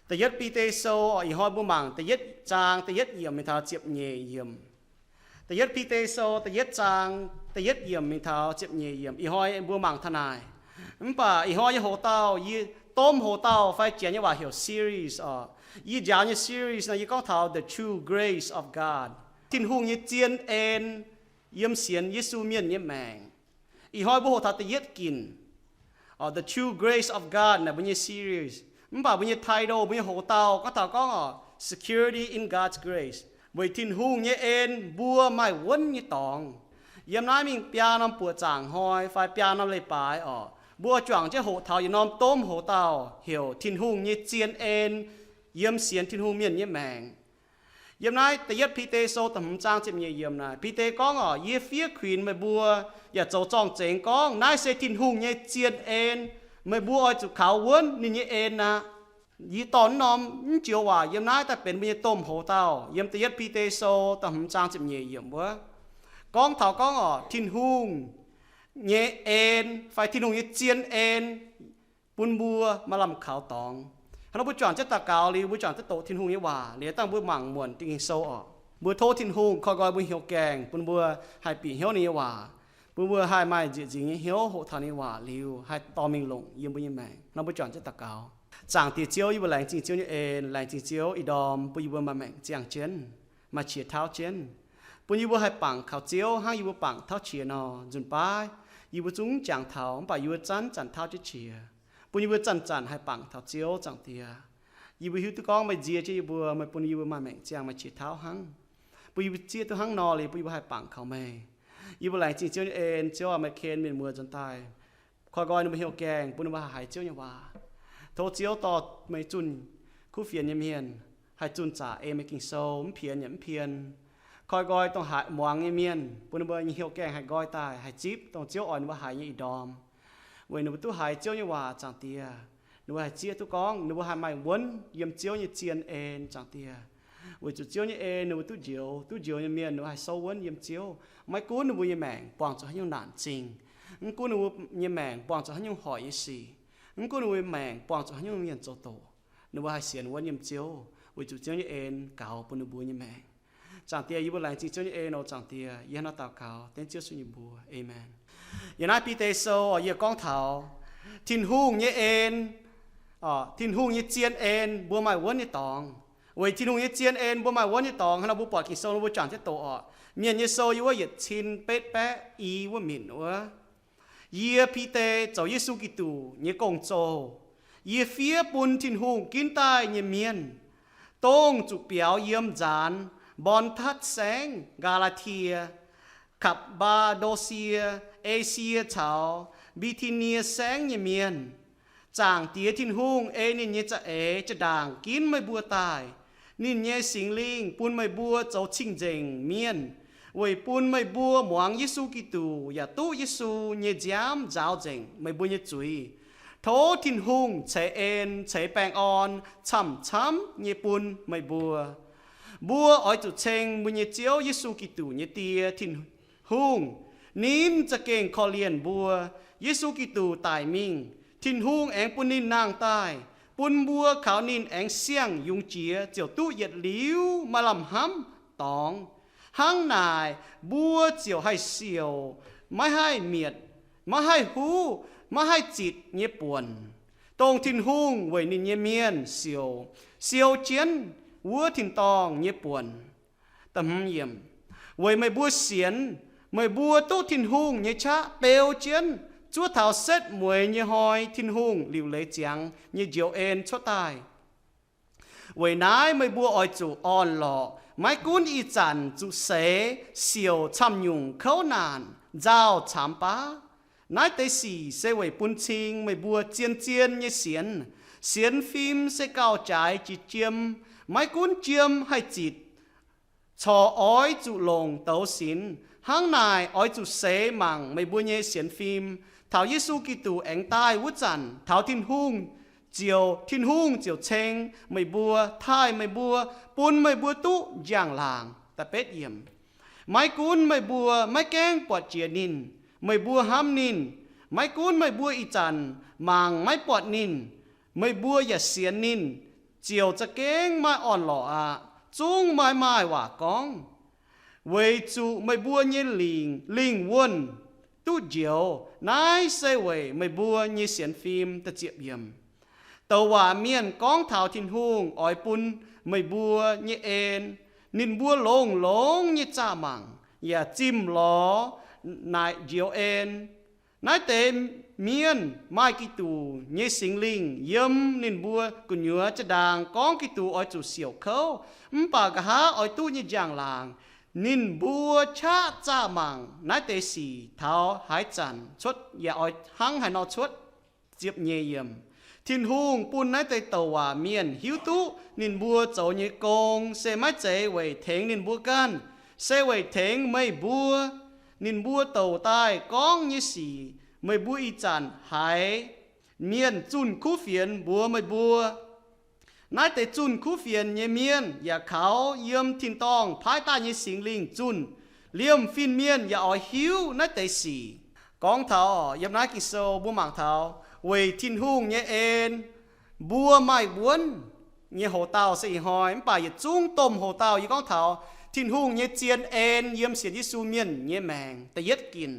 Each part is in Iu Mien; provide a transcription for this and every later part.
Da'yietv Bide Sou, ih hnoi mbuo mangc da'yietv zaang da'yietv yiemc mingh taux ziepc nyeic yiemc. Da'yietv Bide Sou da'yietv zaang da'yietv yiemc mingh taux ziepc nyeic yiemc. Ih hnoi mbuo mangc taux naaic. Mv baac ih hnoi yie hoc dauh, yie domh hoc dauh fai Janx nyei waac heuc series oc. Yie njaaux nyei series naaiv yie gorngv taux The True Grace of God, Tin-Hungh nyei zien en yiem sienx Yesu mienh nyei maengc. Ih hnoi mbuo hoqc taux da'yietv ginc, The True Grace of God naaic mbuo nyei series. Mv baac mbuo nyei title, mbuo nyei hoc dauh gorngv taux gorngv oc, Security in God's Grace, weic Tin-Hungh nyei en mbuo maaih wuonv nyei dorngx. Yiem naaiv mingh biaa norm buoqc zaangc hnoi fai biaa norm leiz-baaix oc, mbuo juangc jienv hoqc taux yietc norm domh hoc dauh heuc Tin-Hungh nyei zien en yiem sienx Tin-Hungh mienh nyei maengc. Yiem naaiv da'yietv Bide Sou da'hmz zaang ziepc nyeic yiemc naaic, Bide gorngv oc, yie fiev kuinx meih mbuo yaac zoux zorng-zengx gorngv naaiv se Tin-Hungh nyei zien en. Meih mbuo oix zuqc kaux wuonv ninh nyei en aqv. Yie dorh naaiv norm mv joux waac yiem naaiv daaih benx mbuo nyei domh hoc dauh yiem da'yietv Bide Sou da'hmz zaang ziepc nyeic yiemc wuov, gorngv taux gorngv oc, Tin-Hungh nyei en fai Tin-Hungh nyei zien en bun mbuo maaih lamh kaux dorngx. Hnangv nor mbuo juangc jienv daux gaux liuz, mbuo juangc jienv doqc Tin-Hungh nyei waac liuz, dangh mbuo mangc muonc Ging-Sou oc. Mbuo tov Tin-Hungh koi nqoi mbuo hnyouv gaengh bun mbuo haih bieqc hnyouv ninh nyei waac, bun mbuo haih maaih nzieqc nzingc nyei hnyouv hoqc taux ninh nyei waac liuz haih dorh mingh longc yiem mbuo nyei maengc. Hnangv nor mbuo juangc jienv daux gaux. Zaangc Diex Ziouv, yie mbuo laengz zingh Ziouv nyei en, laengz zingh Ziouv ih ndorm bun yie mbuo maaih maengc ziangh jienv, maaih qiex tauv jienv, bun yie mbuo haih bangc kaux Ziouv hnangv yie mbuo bangc tauv qiex nor. Nzunc baav yie mbuo zungv jangx taux, mv baac yie mbuo zanc-zanc tauv jienv qiex, bun yie mbuo zanc-zanc haih bangc taux Ziouv. Zaangc Diex, yie mbuo hiuv duqv gorngv meih nzie jienv yie mbuo, meih bun yie mbuo maaih maengc ziangh, maaih qiex tauv hnangv. Bun yie mbuo zieqv duqv hnangv nor liuz, bun yie mbuo haih bangc kaux meih. Yie mbuo laengz zingh Ziouv nyei en. Ziouv aac, meih ken mienh muoz nzuonx daaih, koi nqoi ninh mbuo hnyouv gaengh bun ninh mbuo haih haiz Ziouv nyei waac. Tov Ziouv dorh meih zunh kuv fienx nyei mienh, haih zunh zaqc ei meih Ging-Sou, mv pien yaac mv pien. Koi nqoi dongh haiz muangx nyei mienh, bun ninh mbuo nyei hnyouv gaengh haih nqoi daaih, haih zipv dongh Ziouv oix ninh mbuo haiz nyei ih ndorm. Weic ninh mbuo duqv haiz Ziouv nyei waac, Zaangc Diex, ninh mbuo haih zieqv duqv gorngv ninh mbuo haih maaih wuonv yiem Ziouv nyei zien en, Zaangc Diex. Weic zuqc Ziouv nyei en ninh mbuo duqv njoux, duqv njoux nyei mienh ninh mbuo haih souv wuonv yiem Ziouv. Maiv gunv ninh mbuo nyei maengc buangh zuqc haaix nyungc naanc zingh, mv gunv ninh mbuo nyei maengc buangh zuqc haaix nyungc hoic nyei sic, mv gunv ninh mbuo nyei maengc buangh zuqc haaix nyungc mienh zoux doqc, ninh mbuo haih sienx wuonv yiem Ziouv, weic zuqc Ziouv nyei en gaux bun ninh mbuo nyei maengc. Zaangc Diex, yie mbuo laengz zingh Ziouv nyei en oc, Zaangc Diex. Yie hnangv naaiv daux gaux dengv Ziouv Yesu nyei mbuox. Aamen. Yiem naaiv Bide Sou yie gorngv taux Tin-Hungh nyei en, Tin-Hungh nyei zien en mbuo maaih wuonv nyei dorngx. Weic Tin-Hungh nyei zien en mbuo maaih wuonv nyei dorngx, hnangv nor mbuo buatc Ging-Sou nor mbuo juangc jienv doqc oc. Mienh nyei sou yiem wuov yietc cin betv baeqv i wuov minc wuov. Yie, Bide, zoux Yesu Giduc nyei gong-zoh. Yie fiev bun Tin-Hungh ginv daaih nyei mienh, dongh zuqc biaux yiem nzaanx Mbontatv Saengv, Gaa^laa^tie, Kapv^mbaa^ndo^sie, Esie caux Mbi^ti^nie Saengv nyei mienh. Zaangc Diex Tin-Hungh ei ninh nyei za'eix jaa-ndaangc ginv meih mbuo daaih. Ninh nyei Singx Lingh bun meih mbuo zoux cing-nzengc mienh, weic bun meih mbuo muangx Yesu Giduc yaac duqv Yesu nyei nziaamv nzaaux nzengc meih mbuo nyei zuiz. Tov Tin-Hungh ceix en ceix baengh orn camv-camv nyei bun meih mbuo. Mbuo oix zuqc ceng mbuo nyei Ziouv Yesu Giduc nyei Die, Tin-Hungh. Ninh za'gengh korv-lienh mbuo. Yesu Giduc daic mingh, Tin-Hungh aengx bun ninh nangh daaih, bun mbuo kaux ninh aengx siang-yungz jiex ziouc duqv yietc liuz maaih lamh hnamv dorngx. Hnangv naaic, mbuo ziouc haih siouc, maiv haih mietc, maiv haih huv, maiv haih zitc nyei buonc, dongh Tin-Hungh weic ninh nyei mienh siouc, siou jienv wuov tin-dorngh nyei buonc. Weic meih mbuo sienx, meih mbuo duqv Tin-Hungh nyei qaqv beu jienv zuov taux setv mueiz nyei hnoi Tin-Hungh liuc leiz ziangx nyei njoux en cuotv daaih. Weic naaiv meih mbuo oix zuqc orn-lorqc, maiv gunv ih zanc zuqc seix siouc camv-nyungc kouv naanc nzauh caamx baav. Naaiv deix sic se weic bun cing meih mbuo zien-zien nyei sienx. Sienx fim se gauh jaaix jiex jiem. Maiv gunv jiem haih zitc, corc oix zuqc longc douz sinx. Hnangv naaic, oix zuqc seix mangc meih mbuo nyei sienx fim. Taux Yesu Giduc aengx daaih wuov zanc, taux Tin-Hungh ziouc, Tin-Hungh ziouc ceng meih mbuo, taaih meih mbuo, bun meih mbuo duqv njang-laangc. Da'betv yiemc. Maiv gunv meih mbuo maiv gaengh buatc jiex ninh, meih mbuo hnamv ninh. Maiv gunv meih mbuo ih zanc mangc maiv buatc ninh, meih mbuo yaac sienx ninh, ziouc za'gengh maaih orn-lorqc aqv. Zungv maiv maaih waac gorngv, weic zuqc meih mbuo nyei lingc, lingh wuonh duqv njoux. Naaiv se weic meih mbuo nyei sienx fim. Douc waac mienh gorngv taux Tin-Hungh oix bun meih mbuo nyei en, ninh mbuo longx-longx nyei zaah mangc yaac zimh lorz naaic njoux en. Naaiv deix mienh maaih Giduc nyei Singx Lingh yiem ninh mbuo gu'nyuoz jaa-ndaangc gorngv Giduc oix zuqc siouc kouv, mv baac nqa'haav oix duqv nyei njang-laangc. Ninh mbuo qaqv zaah mangc naaiv deix sic taux haaix zanc cuotv yaac oix hnangv haaix nor cuotv. Ziepc nyeic yiemc. Tin-Hungh bun naaiv deix douc waac mienh hiuv duqv ninh mbuo zoux nyei gong se maiv zeiz weic tengx ninh mbuo ganh, se weic tengx meih mbuo. Ninh mbuo douc daaih gorngv nyei sic meih mbuo ih zanc haiz mienh zunh kuv fienx mbuox meih mbuo. Naaiv deix zunh kuv fienx nyei mienh yaac kaux yiem tin-dorngh paaiv daaih nyei Singx Lingh zunh. Liemh fin-mienh yaac oix hiuv naaiv deix sic. Gorngv taux yiem naaiv Ging-Sou mbuo mangc taux weic Tin-Hungh nyei en mbuo maaih wuonv nyei hoc-dauh se ih hnoi, mv baac yietc zungv domh hoc-dauh yie gorngv taux Tin-Hungh nyei zien en yiem sienx Yesu mienh nyei maengc. Da'yietv ginc,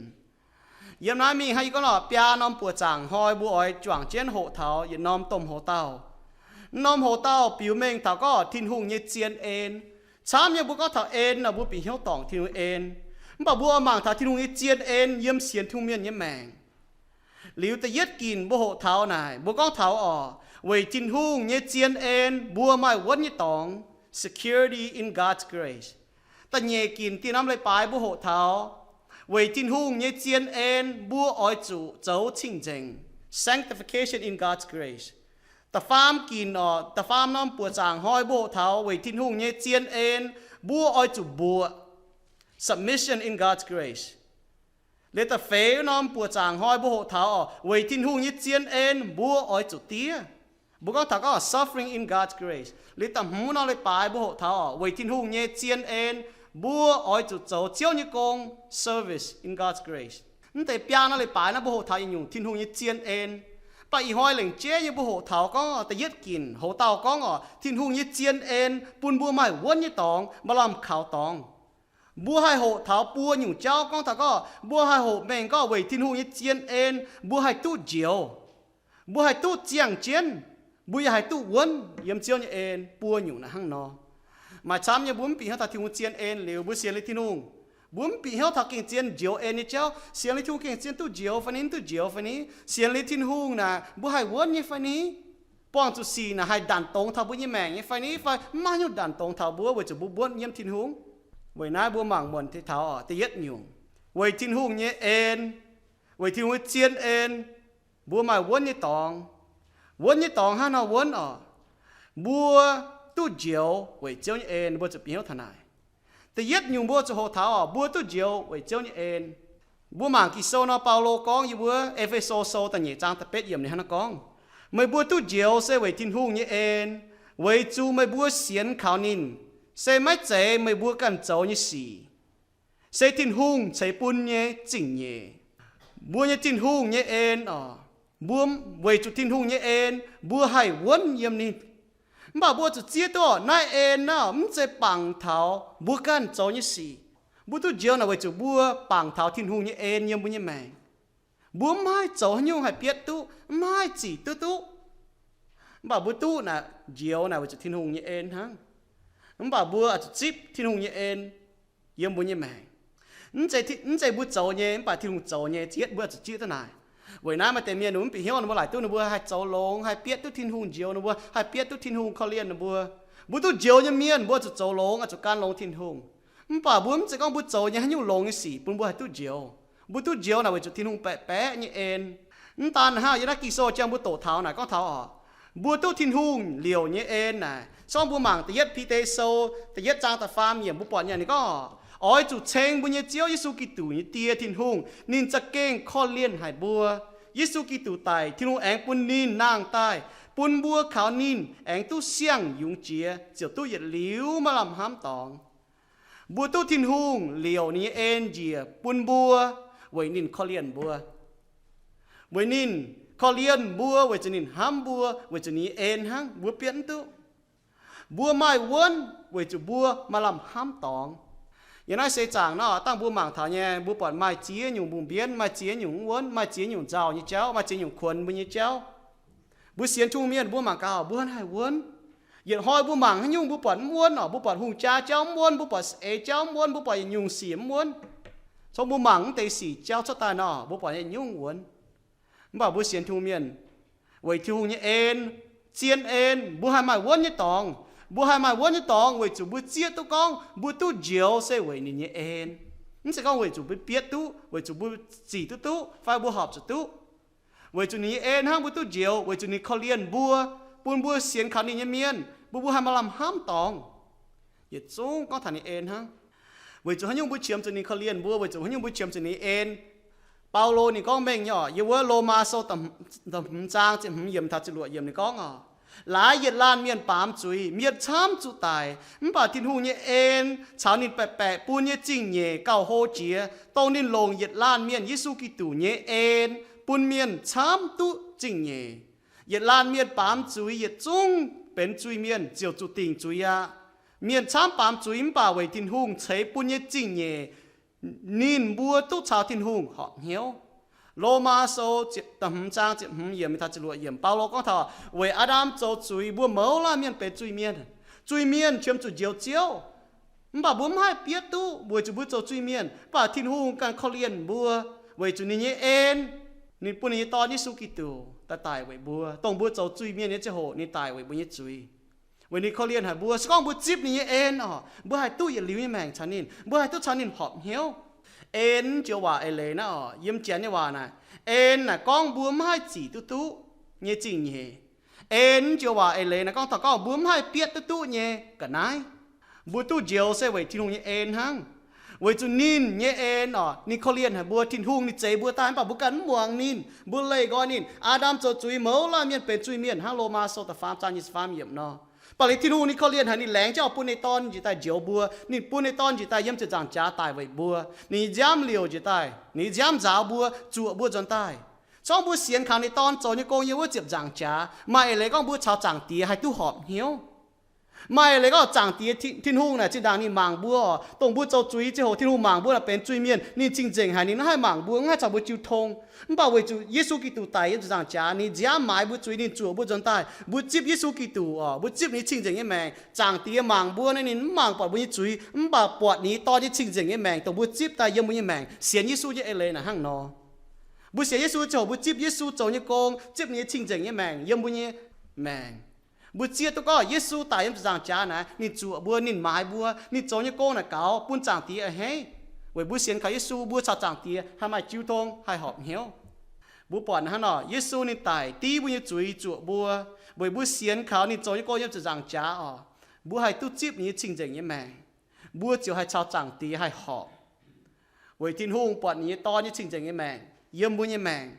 yiem naaiv mingh hnangv yie gorngv lorqc, biaa norm buoqc zaangc hnoi mbuo oix juangc jienv hoqc taux yietc norm domh hoc-dauh. Norm hoc-dauh biux mengh taux gorngv Tin-Hungh nyei zien en. Camv nyei mbuo gorngv taux en nor, mbuo bieqc hnyouv dorngc Tin-Hungh en. Mv baac mbuo oix mangc taux Tin-Hungh nyei zien en yiem sienx Tin-Hungh mienh nyei maengc. Liuz da'yietv ginc mbuo hoqc taux naaic, mbuo gorngv taux oc, weic Tin-Hungh nyei zien en mbuo maaih wuonv nyei dorngx, security in God's grace. Da'nyeic ginc dieh norm leiz-baaix mbuo hoqc taux weic Tin-Hungh nyei zien en mbuo oix zuqc zoux cing-nzengc, sanctification in God's grace. Da'faam ginc oc, da'faam norm buoqc zaangc hnoi mbuo hoqc taux weic Tin-Hungh nyei zien en mbuo oix zuqc mbuoqc, submission in God's grace. Liuz da'feix norm buoqc zaangc hnoi mbuo hoqc taux oc, weic Tin-Hungh nyei zien en mbuo oix zuqc diev. Mbuo gorngv taux gorngv suffering in God's grace. Liuz da'hmz norm leiz-baaix mbuo hoqc taux oc, weic Tin-Hungh nyei zien en mbuo oix zuqc zoux Ziouv nyei gong, service in God's grace. Mv deix biaa norm leiz-baaix naaiv mbuo hoqc taux yietc nyungc Tin-Hungh nyei zien en. Mv baac ih hnoi lengc jeiv nyei mbuo hoqc taux gorngv da'yietv ginc hoc-dauh gorngv oc, Tin-Hungh nyei zien en bun mbuo maaih wuonv nyei dorngx, maaih lamh kaux dorngx. Mbuo haih hoqc taux buo nyungc jauv gorngv taux gorngv mbuo haih hoqc mengh gorngv weic Tin-Hungh nyei zien en mbuo haih duqv njoux, mbuo haih duqv ziangh jienv, mbuo yaac haih duqv wuonv yiem Ziouv nyei en. Buo nyungc naaiv hnangv nor. Maaih camv nyei mbuo mv bieqc hnyouv taux Tin-Hungh zien en liuz mbuo sienx liuz Tin-Hungh, mbuo mv bieqc hnyouv taux gengh zien njoux en nyei jauv. Sienx liuz Tin-Hungh gengh zien duqv njoux fai ni, duqv njoux fai ni? Sienx liuz Tin-Hungh naaic mbuo haih wuonv nyei fai ni? Buangh zuqc sic naaic haih ndanc dongz taux mbuo nyei maengc nyei fai ni, fai mv maaih haaix nyungc ndanc dongz taux mbuo weic zuqc mbuo mbuonv yiem Tin-Hungh? Weic naaiv mbuo mangc muonc taux da'yietv nyungc, weic Tin-Hungh nyei en, weic Tin-Hungh nyei zien en, mbuo maaih wuonv nyei dorngx. Wuonv nyei dorngx hnangv nor wuonv oc, mbuo duqv njoux weic Ziouv nyei en. Mbuo zuqc bieqc hnyouv taux naaic. Da'yietv nyungc mbuo zuqc hoqc taux oc, mbuo duqv njoux weic Ziouv nyei en. Mbuo mangc Ging-Sou nor, Baulo gorngv yiem wuov E^fe^so Sou da'nyeic zaang da'betv yiemc ninh hnangv naaiv gorngv, meih mbuo duqv njoux se weic Tin-Hungh nyei en, weic zuqc meih mbuo sienx kaux ninh. Se maiv zeiz meih mbuo ganh zoux nyei sic, se Tin-Hungh ceix bun nyei zingh nyeic. Mbuo nyei Tin-Hungh nyei en oc, mbuo weic zuqc Tin-Hungh nyei en mbuo haih wuonv yiem ninh. Mv baac mbuo zuqc zieqv duqv naaiv en naaiv mv zeiz bangc taux mbuo ganh zoux nyei sic. Mbuo duqv njoux naaic weic zuqc mbuo bangc taux Tin-Hungh nyei en yiem mbuo nyei maengc. Mbuo mv haih zoux haaix nyungc haih bietv duqv, mv haih zic duqv duqv. Mv baac mbuo duqv naaic njoux naaic weic zuqc Tin-Hungh nyei en hnangv. Mv baac mbuo zuqc zipv Tin-Hungh nyei en yiem mbuo nyei maengc. Mv zeiz, mv zeiz mbuo zoux nyei, mv baac Tin-Hungh zoux nyei. Da'yietv mbuo zuqc zieqv duqv naaic. Weic naaiv maaih deix mienh ninh mbuo mv bieqc hnyouv ninh mbuo laaic duqv ninh mbuo haih zoux longx, haih bietv duqv Tin-Hungh njoux ninh mbuo, haih bietv duqv Tin-Hungh korv-lienh ninh mbuo. Mbuo duqv njoux nyei mienh mbuo zuqc zoux longx, zuqc gan longx Tin-Hungh. Mv baac mbuo mv zeiz gorngv mbuo zoux nyei haaix nyungc longx nyei sic bun mbuo haih duqv njoux. Mbuo duqv njoux naaic weic zuqc Tin-Hungh baeqc baeqv nyei en. Mv daan hnangv, yiem naaiv Ging-Sou jang mbuo doqc taux naaic gorngv taux oc, mbuo duqv Tin-Hungh liouc nyei en naaic. Sorng mbuo mangc da'yietv Bide Sou da'yietv zaang da'faam yiemc mbuo buatc nyei ninh gorngv, oix zuqc ceng mbuo nyei Ziouv Yesu Giduc nyei Die Tin-Hungh, ninh za'gengh korv-lienh haic mbuo. Yesu Giduc daic, Tin-Hungh aengx bun ninh nangh daaih, bun mbuo kaux ninh aengx duqv siang-yungz jiex, ziouc duqv yietc liuz maaih lamh hnamv dorngx. Mbuo duqv Tin-Hungh liouc ninh nyei en njiec bun mbuo weic ninh korv-lienh mbuo. Weic ninh korv-lienh mbuo weic zuqc ninh hnamv mbuo, weic zuqc ninh nyei en hnangv, mbuo bietv mv duqv. Mbuo maaih wuonv weic zuqc mbuo maaih lamh hnamv dorngx. Yiem naaiv seix zaangc nor, dangh mbuo mangc taux nyei, mbuo buatc maaih ziex nyungc mbungh mbienv, maaih ziex nyungc mv wuonv, maaih ziex nyungc nzauh nyei jauv, maaih ziex nyungc kuonx mbuo nyei jauv. Mbuo sienx Tin-Hungh mienh mbuo mangc gaax mbuo haih wuonv. Yietc hnoi mbuo mangc haaix nyungc mbuo buatc mv wuonv orqc, mbuo buatc hungh jaa jauv mv wuonv, mbuo buatc eix jauv mv wuonv, mbuo buatc yietc nyungc sic mv wuonv. Cong mbuo mangc mv deix sic jauv cuotv daaih nor, mbuo buatc yietc nyungc wuonv. Mv baac mbuo sienx Tin-Hungh mienh, weic Tin-Hungh nyei en, zien en, mbuo haih maaih wuonv nyei dorngx. Mbuo haih maaih wuonv nyei dorngx weic zuqc mbuo zieqv duqv gorngv mbuo duqv njoux se weic ninh nyei en. Mv zeiz gorngv weic zuqc mbuo bietv duqv, weic zuqc mbuo zic duqv duqv fai mbuo horpc zuqc duqv. Weic zuqc ninh nyei en hnangv mbuo duqv njoux, weic zuqc ninh korv-lienh mbuo, bun mbuo sienx kaux ninh nyei mienh, bun mbuo haih maaih lamh hnamv dorngx. Yietc zungv gorngv taux ninh en hnangv. Weic zuqc haaix nyungc mbuo qiemx zuqc ninh korv-lienh mbuo? Weic zuqc haaix nyungc mbuo qiemx zuqc ninh en? Baulo ninh gorngv mengh nyei orqc, yiem wuov Lomaa Sou da'hmz zaang ziepc hmz yiemc taux ziepc luoqc yiemc ninh gorngv orqc, laaix yietc laanh mienh baamz zuiz, mienh camv zuqc daic, mv baac Tin-Hungh nyei en caux ninh baeqc baeqc bun nyei zingh nyeic gauh hlo jiex, dongh ninh longc yietc laanh mienh Yesu Giduc nyei en bun mienh camv duqv zingh nyeic. Yietc laanh mienh baamz zuiz yietc zungv benx zuiz-mienh ziouc zuqc dingc zuiz aqv. Mienh camv baamz zuiz mv baac weic Tin-Hungh ceix bun nyei zingh nyeic, ninh mbuo duqv caux Tin-Hungh horpc hnyouv. Lomaa Sou da'hmz zaang ziepc hmz yiemc taux ziepc luoqc yiemc, Baulo gorngv taux weic Aa^ndam zoux zuiz mbuo mouz laanh mienh benx zuiz-mienh. Zuiz-mienh qiemx zuqc njoux Ziouv, mv baac mbuo mv haih bietv duqv weic zuqc mbuo zoux zuiz-mienh. Mv baac Tin-Hungh ganh korv-lienh mbuo weic zuqc ninh nyei en, ninh bun ninh nyei Dorn Yesu Giduc daaih daic weic mbuo, dongh mbuo zoux zuiz-mienh nyei ziangh hoc ninh daic weic mbuo nyei zuiz. Weic ninh korv-lienh haic mbuo, se gorngv mbuo zipv ninh nyei en orqc, mbuo haih duqv yietc liuz nyei maengc caux ninh, mbuo haih duqv caux ninh horpc hnyouv. En joux waac eix leiz naaiv orqc, yiem Janx nyei waac naaic, en naaic gorngv mbuo mv haih zic duqv duqv nyei zingh nyeic. En joux waac eix leiz naaic gorngv taux gorngv mbuo mv haih bietv duqv duqv nyei ga'naaiv. Mbuo duqv njoux se weic Tin-Hungh nyei en hnangv. Weic zuqc ninh nyei en orqc, ninh korv-lienh haic mbuo. Tin-Hungh ninh zeix mbuo daaih mv baac mbuo ganh mv muangx ninh, mbuo leih nqoi ninh. Aa^ndam zoux zuiz, mouz laanh mienh benx zuiz-mienh hnangv Lomaa Sou da'faam zaang nyic ziepc faam yiemc nor. Mv baac liuz Tin-Hungh ninh korv-lienh haic, ninh laengz jienv oix bun ninh Dorn njiec daaih njoux mbuo. Ninh bun ninh Dorn njiec daaih yiem ziepc nzaangc jaax daic weic mbuo. Ninh nziaamv liouc njiec daaih, ninh nziaamv nzaaux mbuo, zuoqc mbuo nzuonx daaih. Corc mbuo sienx kaux ninh Dorn zoux nyei gong yiem wuov ziepc nzaangc jaax, maaih eix leiz gorngv mbuo caux Zaangc Diex haih duqv horpc hnyouv. Maaih eix leiz gorngv Zaangc Diex, Tin-Hungh naaic zinh ndaangc ninh mangc mbuo orqc, dongh mbuo zoux zuiz ziangh hoc Tin-Hungh mangc mbuo naaic benx zuiz-mienh, ninh cing-nzengc haic, ninh mv haih mangc mbuo, mv haih caux mbuo jiu tong. Mv baac weic zuqc Yesu Giduc daic yiem ziepc nzaangc jaax, ninh nziaamv maaiz mbuo zuiz, ninh zuoqc mbuo nzuonx daaih. Mbuo zipv Yesu Giduc orqc, mbuo zipv ninh cing-nzengc nyei maengc. Zaangc Diex mangc mbuo naaic ninh mv mangc buatc mbuo nyei zuiz, mv baac buatc ninh nyei Dorn nyei cing-nzengc nyei maengc, dongh mbuo zipv daaih yiem mbuo nyei maengc. Sienx Yesu nyei eix leiz naaic hnangv nor. Mbuo sienx Yesu ziangh hoc mbuo zipv Yesu zoux nyei gong, zipv ninh nyei cing-nzengc nyei maengc yiem mbuo nyei maengc. Mbuo zieqv duqv gorngv Yesu daic yiem ziepc nzaangc jaax naaic, ninh zuoqc mbuo, ninh maaiz mbuo, ninh zoux nyei gong naaic gaux bun Zaangc Diex a'hneiv. Weic mbuo sienx kaux Yesu, mbuo caux Zaangc Diex haih maaih jiu tong, haih horpc hnyouv. Mbuo buatc hnangv nor, Yesu ninh daic div mbuo nyei zuiz, zuoqc mbuo. Weic mbuo sienx kaux ninh zoux nyei gong yiem ziepc nzaangc jaax orqc, mbuo haih duqv zipv ninh nyei cing-nzengc nyei maengc. Mbuo ziouc haih caux Zaangc Diex haih horpc. Weic Tin-Hungh buatc ninh nyei Dorn nyei cing-nzengc nyei maengc yiem mbuo nyei maengc.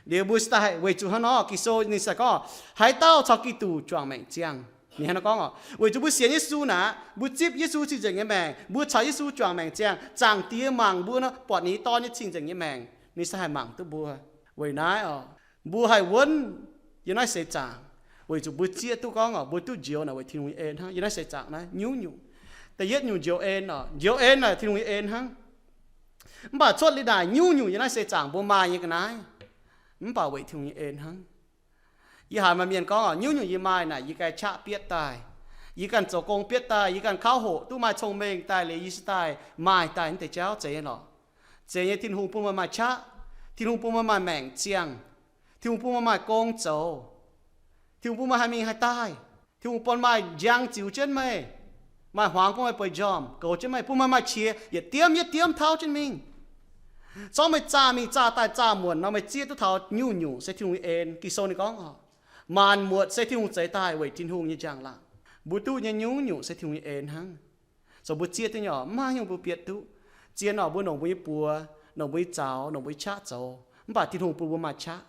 Liuz mbuo se daaih weic zuqc hnangv nor, Ging-Sou ninh se gorngv, haaix dauh caux Giduc juangc maengc ziangh. Ninh hnangv nor gorngv orqc, weic zuqc mbuo sienx Yesu naaic, mbuo zipv Yesu cing-nzengc nyei maengc, mbuo caux Yesu juangc maengc ziangh, Zaangc Diex mangc mbuo nor, buatc ninh nyei Dorn nyei cing-nzengc nyei maengc, ninh se haih mangc duqv mbuo. Weic naaiv orqc, mbuo haih wuonv yiem naaiv seix zaangc, weic zuqc mbuo zieqv duqv gorngv orqc, mbuo duqv njoux naaic weic Tin-Hungh nyei en hnangv. Yiem naaiv seix zaangc naaiv nyungc-nyungc, da'yietv nyungc njoux en orqc, njoux en naaic Tin-Hungh nyei en hnangv. Mv baac cuotv liuz naaic nyungc-nyungc yiem naaiv seix zaangc mbuo maaih nyei ga'naaiv, mv baac weic Tin-Hungh nyei en hnangv. Yie haiz maaih mienh gorngv orqc, nyungc-nyungc yie maaih naaic yie ganh qaqv bietv daaih, yie ganh zoux gong bietv daaih, yie ganh kauv hoqc duqv maaih cong-mengh daaih liuz yie se daaih maaih daaih naaiv deix jauv. Zeiz nyei lorqc. Zeiz nyei, Tin-Hungh bun meih maaih qaqv. Tin-Hungh bun meih maaih maengc ziangh. Tin-Hungh bun meih maaih gong zoux. Tin-Hungh bun meih haih mingh haih daaih. Tin-Hungh bun maaih njang ziux jienv meih, maaih hmuangx bun meih bueix njormh, goux jienv meih, bun meih maaih qiex yietc diemv yietc diemv tauv jienv mingh. Zorngv meih zaah mingh zaah daaih zaah muonc nor, meih zieqv duqv taux nyungc-nyungc se Tin-Hungh nyei en. Ging-Sou ninh gorngv orqc, maanc muotc se Tin-Hungh zeix daaih weic Tin-Hungh nyei njang-laangc. Mbuo duqv nyei nyungc-nyungc se Tin-Hungh nyei en hnangv. Zoux mbuo zieqv duqv nyei orqc, mv maaih nyungc mbuo bietv duqv. Zien orqc, mbuo longc mbuo nyei buoz, longc mbuo nyei zaux, longc mbuo nyei qaqv zoux, mv baac Tin-Hungh bun mbuo maaih qaqv.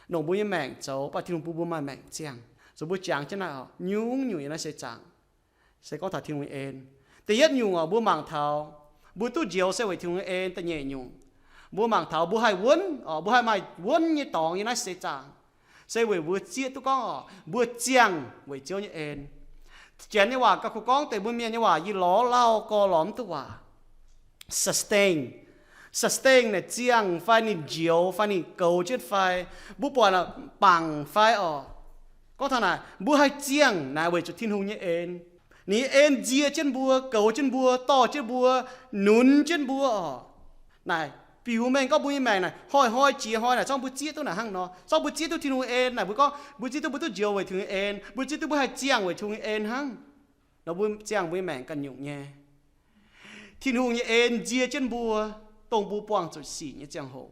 Longc mbuo nyei maengc zoux, mv baac Tin-Hungh bun mbuo maaih maengc ziangh. Zoux mbuo jangx jienv naaiv orqc, nyungc-nyungc yiem naaiv seix zaangc se gorngv taux Tin-Hungh nyei en. Da'yietv nyungc orqc, mbuo mangc taux mbuo duqv njoux se weic Tin-Hungh nyei en. Da'nyeic nyungc, mbuo mangc taux mbuo haih wuonv orqc, mbuo haih maaih wuonv nyei dorngx yiem naaiv seix zaangc, se weic mbuo zieqv duqv gorngv orqc, mbuo ziangh weic Ziouv nyei en. Janx nyei waac gauh kungx gorngv deix mbuo Mienh nyei waac yie lorz lauh gorx lorz mv duqv waac. Sustain. Sustain naaic ziangh fai ninh njoux fai ninh goux jienv fai. Mbuo buatc bangc fai orqc. Gorngv taux naaic mbuo haih ziangh naaic weic zuqc Tin-Hungh nyei en. Ninh nyei en nzie jienv mbuo, goux jienv mbuo, dorh jienv mbuo, nunz jienv mbuo orqc. Naaic biux mengh gorngv mbuo nyei maengc naaic hnoi-hnoi jiex hnoi naaic zorngv mbuo zieqv duqv naaic hnangv nor. Zorngv mbuo zieqv duqv Tin-Hungh en naaic, mbuo gorngv mbuo zieqv duqv mbuo duqv njoux weic Tin-Hungh nyei en, mbuo zieqv duqv mbuo haih ziangh weic Tin-Hungh nyei en hnangv. Nor mbuo ziangh mbuo nyei maengc ganh nyungc nyei. Tin-Hungh nyei en nzie jienv mbuo, dongh mbuo buangh zuqc sic nyei ziangh hoc.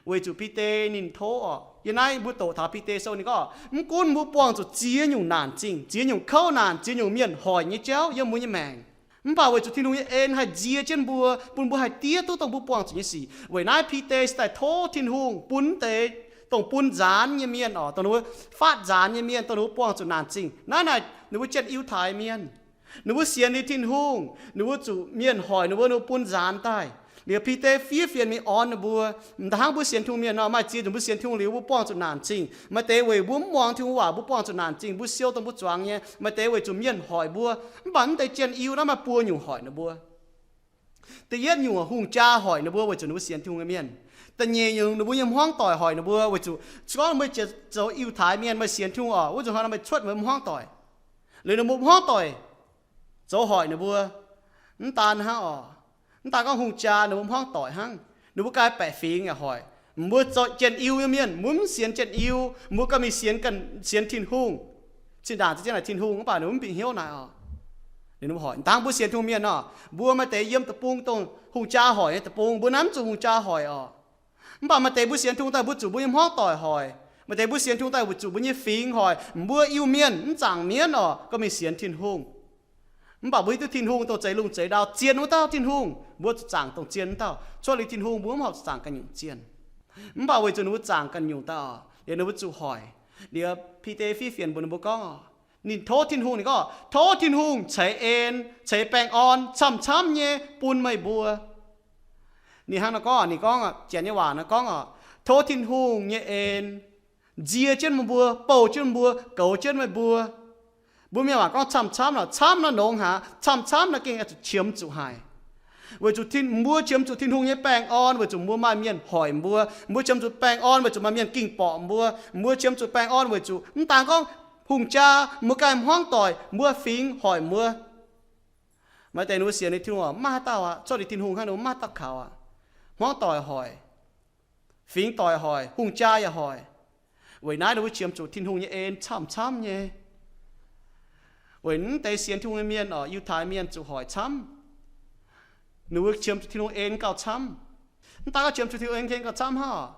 Weic zuqc Bide ninh tov orqc, yiem naaiv mbuo doqc taux Bide sou ninh gorngv, mv gunv mbuo buangh zuqc ziex nyungc naanc zingh, ziex nyungc kouv naanc, ziex nyungc mienh hoic nyei jauv yiem mbuo nyei maengc, mv baac weic zuqc Tin-Hungh nyei en haih nzie jienv mbuo, bun mbuo haih diev duqv dongh mbuo buangh zuqc nyei sic. Weic naaiv Bide se daaih tov Tin-Hungh bun deix dongh bun nzaanx nyei mienh orqc, dongh ninh mbuo faatv nzaanx nyei mienh, dongh ninh mbuo buangh zuqc naanc zingh. Naaiv naaic ninh mbuo janx-Yiutai mienh, ninh mbuo sienx liuz Tin-Hungh, ninh mbuo zuqc mienh hoic ninh mbuo, ninh mbuo bun nzaanx daaih. Liuz Bide fiev fienx mingh orn ninh mbuo, m'daaih hnangv mbuo sienx Tin-Hungh mienh nor, maaih ziex nyungc mbuo sienx Tin-Hungh liuz mbuo buangh zuqc naanc zingh. Maaih deix weic mbuo mv muangx Tin-Hungh waac mbuo buangh zuqc naanc zingh, mbuo siou dongh mbuo zuangx nyei. Maaih deix weic zuqc mienh hoic mbuo. Mv baac mv deix janx-Yiu naaiv maaih buo nyungc hoic ninh mbuo. Da'yietv nyungc hungh jaa hoic ninh mbuo weic zuqc ninh mbuo sienx Tin-Hungh nyei mienh. Da'nyeic nyungc ninh mbuo nyei hmuangv doic hoic ninh mbuo weic zuqc, se gorngv meih zoux Yiutai mienh, meih sienx Tin-Hungh orqc, wuov nzunc hnoi nor meih cuotv meih hmuangv doic. Liuz ninh mbuo hmuangv doic zoux hoic ninh mbuo. Mv daan hnangv orqc, mv daan gorngv hungh jaa, ninh mbuo hmuangv doic hnangv, ninh mbuo ganh baeqc fingx yaac hoic. Mbuo zoux janx-Yiu nyei mienh, mbuo mv sienx janx-Yiu, mbuo ganh mingh sienx, sienx Tin-Hungh. Zinh ndaangc za'gengh naaic Tin-Hungh mv baac ninh mv bieqc hnyouv naaic orqc. Ninh mbuo hoic, dangh mbuo sienx Tin-Hungh mienh orqc, mbuo maaih deix yiem deic-bung dongh hungh jaa hoic nyei deic-bung, mbuo naaiv mv zuqc hungh jaa hoic orqc. Mv baac maaih deix mbuo sienx Tin-Hungh daaih mbuo zuqc mbuo nyei hmuangv doic hoic. Maaih deix mbuo sienx Tin-Hungh daaih weic zuqc mbuo nyei fingx hoic, mbuo Iu-Mienh mv zaangc mienv orqc, ganh mingh sienx Tin-Hungh. Mv baac mbuo hiuv duqv Tin-Hungh dongh zeix lungh zeix ndau zien wuov dauh Tin-Hungh, mbuo zuqc zaangc dongh zien wuov dauh. Cuotv liuz Tin-Hungh mbuo mv horpc zuqc zaangc ganh nyungc zien. Mv baac weic zuqc ninh mbuo zaangc ganh nyungc daaih orqc, liuz ninh mbuo zuqc hoic. Liuz Bide fiev fienx mbuox ninh mbuo gorngv orqc, ninh tov Tin-Hungh, ninh gorngv, tov Tin-Hungh ceix en, ceix baengh orn camv-camv nyei bun meih mbuo. Ninh hnangv nor gorngv, ninh gorngv, janx nyei waac nor gorngv orqc, tov Tin-Hungh nyei en nzie jienv meih mbuo, bouh jienv mbuo, goux jienv meih mbuo. Mbuo mienh waac gorngv camv-camv nor, camv nor nongx haic, camv-camv nor gengh zuqc qiemx zuqc haic. Weic zuqc mbuo qiemx zuqc Tin-Hungh nyei baengh orn weic zuqc mbuo maaih mienh hoic mbuo. Mbuo qiemx zuqc baengh orn weic zuqc maaih mienh ging borqc mbuo. Mbuo qiemx zuqc baengh orn weic zuqc mv daan gorngv hungh jaa, mbuo ganh hmuangv doic, mbuo fingx hoic mbuo. Maaih deix ninh mbuo sienx liuz Tin-Hungh mv maaih haaix dauh aqv. Cuotv liuz Tin-Hungh hnangv ninh mbuo mv maaih haaix dauh kaux aqv. Hmuangv doic hoic, fingx doic hoic, hungh jaa yaac hoic. Weic naaiv ninh mbuo qiemx zuqc Tin-Hungh nyei en camv-camv nyei. Weic naaiv deix sienx Tin-Hungh nyei mienh orqc, Yiutai mienh zuqc hoic camv. Ninh mbuo qiemx zuqc Tin-Hungh en gauh camv. Mv daan gorngv qiemx zuqc Tin-Hungh en gauh camv hnangv,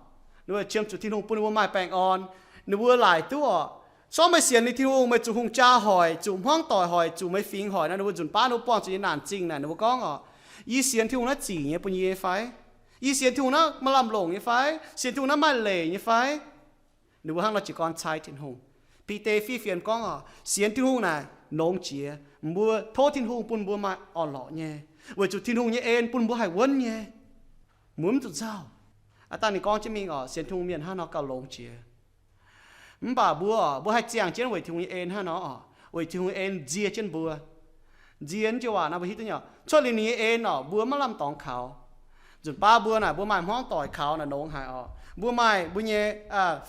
ninh mbuo qiemx zuqc Tin-Hungh bun ninh mbuo maaih baengh orn. Ninh mbuo laaic duqv orqc, se gorngv meih sienx liuz Tin-Hungh, meih zuqc hungh jaa hoic, zuqc hmuangv doic hoic, zuqc meih fingx hoic nor, ninh mbuo nzunc baav ninh mbuo buangh zuqc nyei naanc zingh naaic, ninh mbuo gorngv orqc, yie sienx Tin-Hungh naaiv zic nyei bun yie nyei fai? Yie sienx Tin-Hungh naaiv maaih lamh longc nyei fai? Sienx Tin-Hungh naaiv maaih leic nyei fai? Ninh mbuo hnangv nor jiez gorn cai Tin-Hungh. Bide fiev fienx gorngv orqc, sienx Tin-Hungh naaic longx jiex. Mbuo tov Tin-Hungh bun mbuo maaih orn-lorqc nyei, weic zuqc Tin-Hungh nyei en bun mbuo haih wuonv nyei. Mbuo mv zuqc nzauh. Aav dangh ninh gorngv jienv mingh orqc, sienx Tin-Hungh mienh hnangv nor gauh longx jiex. Mv baac mbuo orqc, mbuo haih ziangh jienv weic Tin-Hungh nyei en hnangv nor orqc, weic Tin-Hungh nyei en nzie jienv mbuo. Nzie jienv waac naaiv mbuo hiuv duqv nyei orqc, cuotv liuz ninh nyei en orqc, mbuo maiv lamh dorngx kaux. Nzunc baav mbuo naaic, mbuo maaih hmuangv doic kaux naaic nongx haic orqc, mbuo maaih mbuo nyei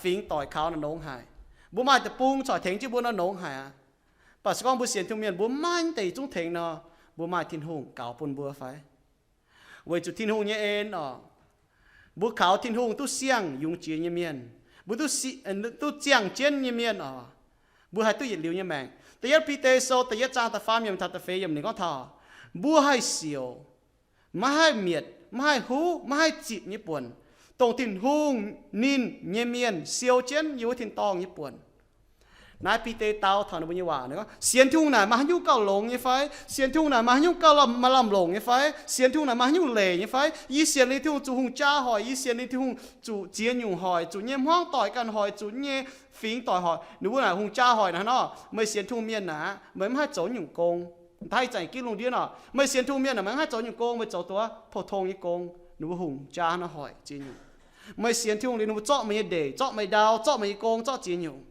fingx doic kaux naaic nongx haic, mbuo maaih deic-bung corc tengx jienv mbuo naaic nongx haic aqv. Mv baac se gorngv mbuo sienx Tin-Hungh mienh mbuo maiv maaih deix zungv tengx nor, mbuo maaih Tin-Hungh gaux bun mbuo fai? Weic zuqc Tin-Hungh nyei en orqc, mbuo kaux Tin-Hungh duqv siang yungz jiex nyei mienh, mbuo duqv, duqv ziangh jienv nyei mienh orqc, mbuo haih duqv yietc liuz nyei maengc. Da'yietv Bide Sou da'yietv zaang da'faam yiemc taux da'feix yiemc ninh gorngv taux, mbuo haih siouc, maiv haih mietc, maiv haih huv, maiv haih zitc nyei buonc, dongh Tin-Hungh ninh nyei mienh siou jienv yiem wuov tin-dorngh nyei buonc. Naaiv Bide dau taux ninh mbuo nyei waac gorngv, sienx Tin-Hungh naaic maaih haaix nyungc gauh longx nyei fai? Sienx Tin-Hungh naaic maaih haaix nyungc gauh maaih lamh longc nyei fai? Sienx Tin-Hungh naaic maaih haaix nyungc leic nyei fai? Yie sienx liuz Tin-Hungh zuqc hungh jaa hoic, yie sienx liuz Tin-Hungh zuqc ziex nyungc hoic, zuqc nyei hmuangv doic ganh hoic, zuqc nyei fingx doic hoic. Ninh mbuo naaic hungh jaa hoic naaic hnangv nor, meih sienx Tin-Hungh mienh naaic, meih mv haih zoux nyungc gong. Daaih ih zanc gitv lungh ndiev nor, meih sienx Tin-Hungh mienh naaic, meih mv haih zoux nyungc gong, meih zoux duqv pou-tong nyei gong. Ninh mbuo hungh jaa hnangv nor hoic ziex nyungc. Meih sienx Tin-Hungh liuz ninh mbuo zorqv meih nyei ndeic, zorqv meih ndau, zorqv meih nyei gong, zorqv ziex nyungc.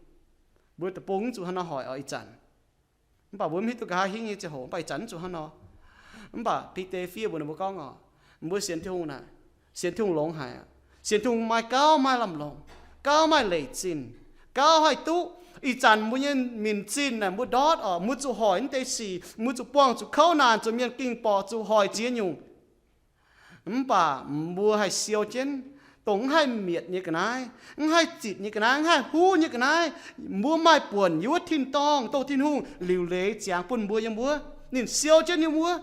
Mbuo deic-bung mv zuqc hnangv nor hoic oc ih zanc. Mv baac mbuo mv hiuv duqv nqa'haav hingv nyei ziangh hoc, mv baac ih zanc mv zuqc hnangv nor. Mv baac Bide fiev mbuox ninh mbuo gorngv oc, mbuo sienx Tin-Hungh naaic, sienx Tin-Hungh longx haic aqv. Sienx Tin-Hungh maaih gauh maaih lamh longc, gauh maaih leic zinh, gauh haih duqv. Ih zanc mbuo nyei minc zinh naaic mbuo ndortv oc, mbuo zuqc hoic naaiv deix sic, mbuo zuqc buangh zuqc kouv naanc, zuqc mienh ging borqc, zuqc hoic ziex nyungc. Mv baac mbuo haih siou jienv dongh mv haih mietc nyei ga'naaiv, mv haih zitc nyei ga'naaiv, mv haih huv nyei ga'naaiv. Mbuo maaih buonc yiem wuov tin-dorngh dongh Tin-Hungh liuc leiz ziangx bun mbuo yiem wuov. Ninh siou jienv yiem wuov.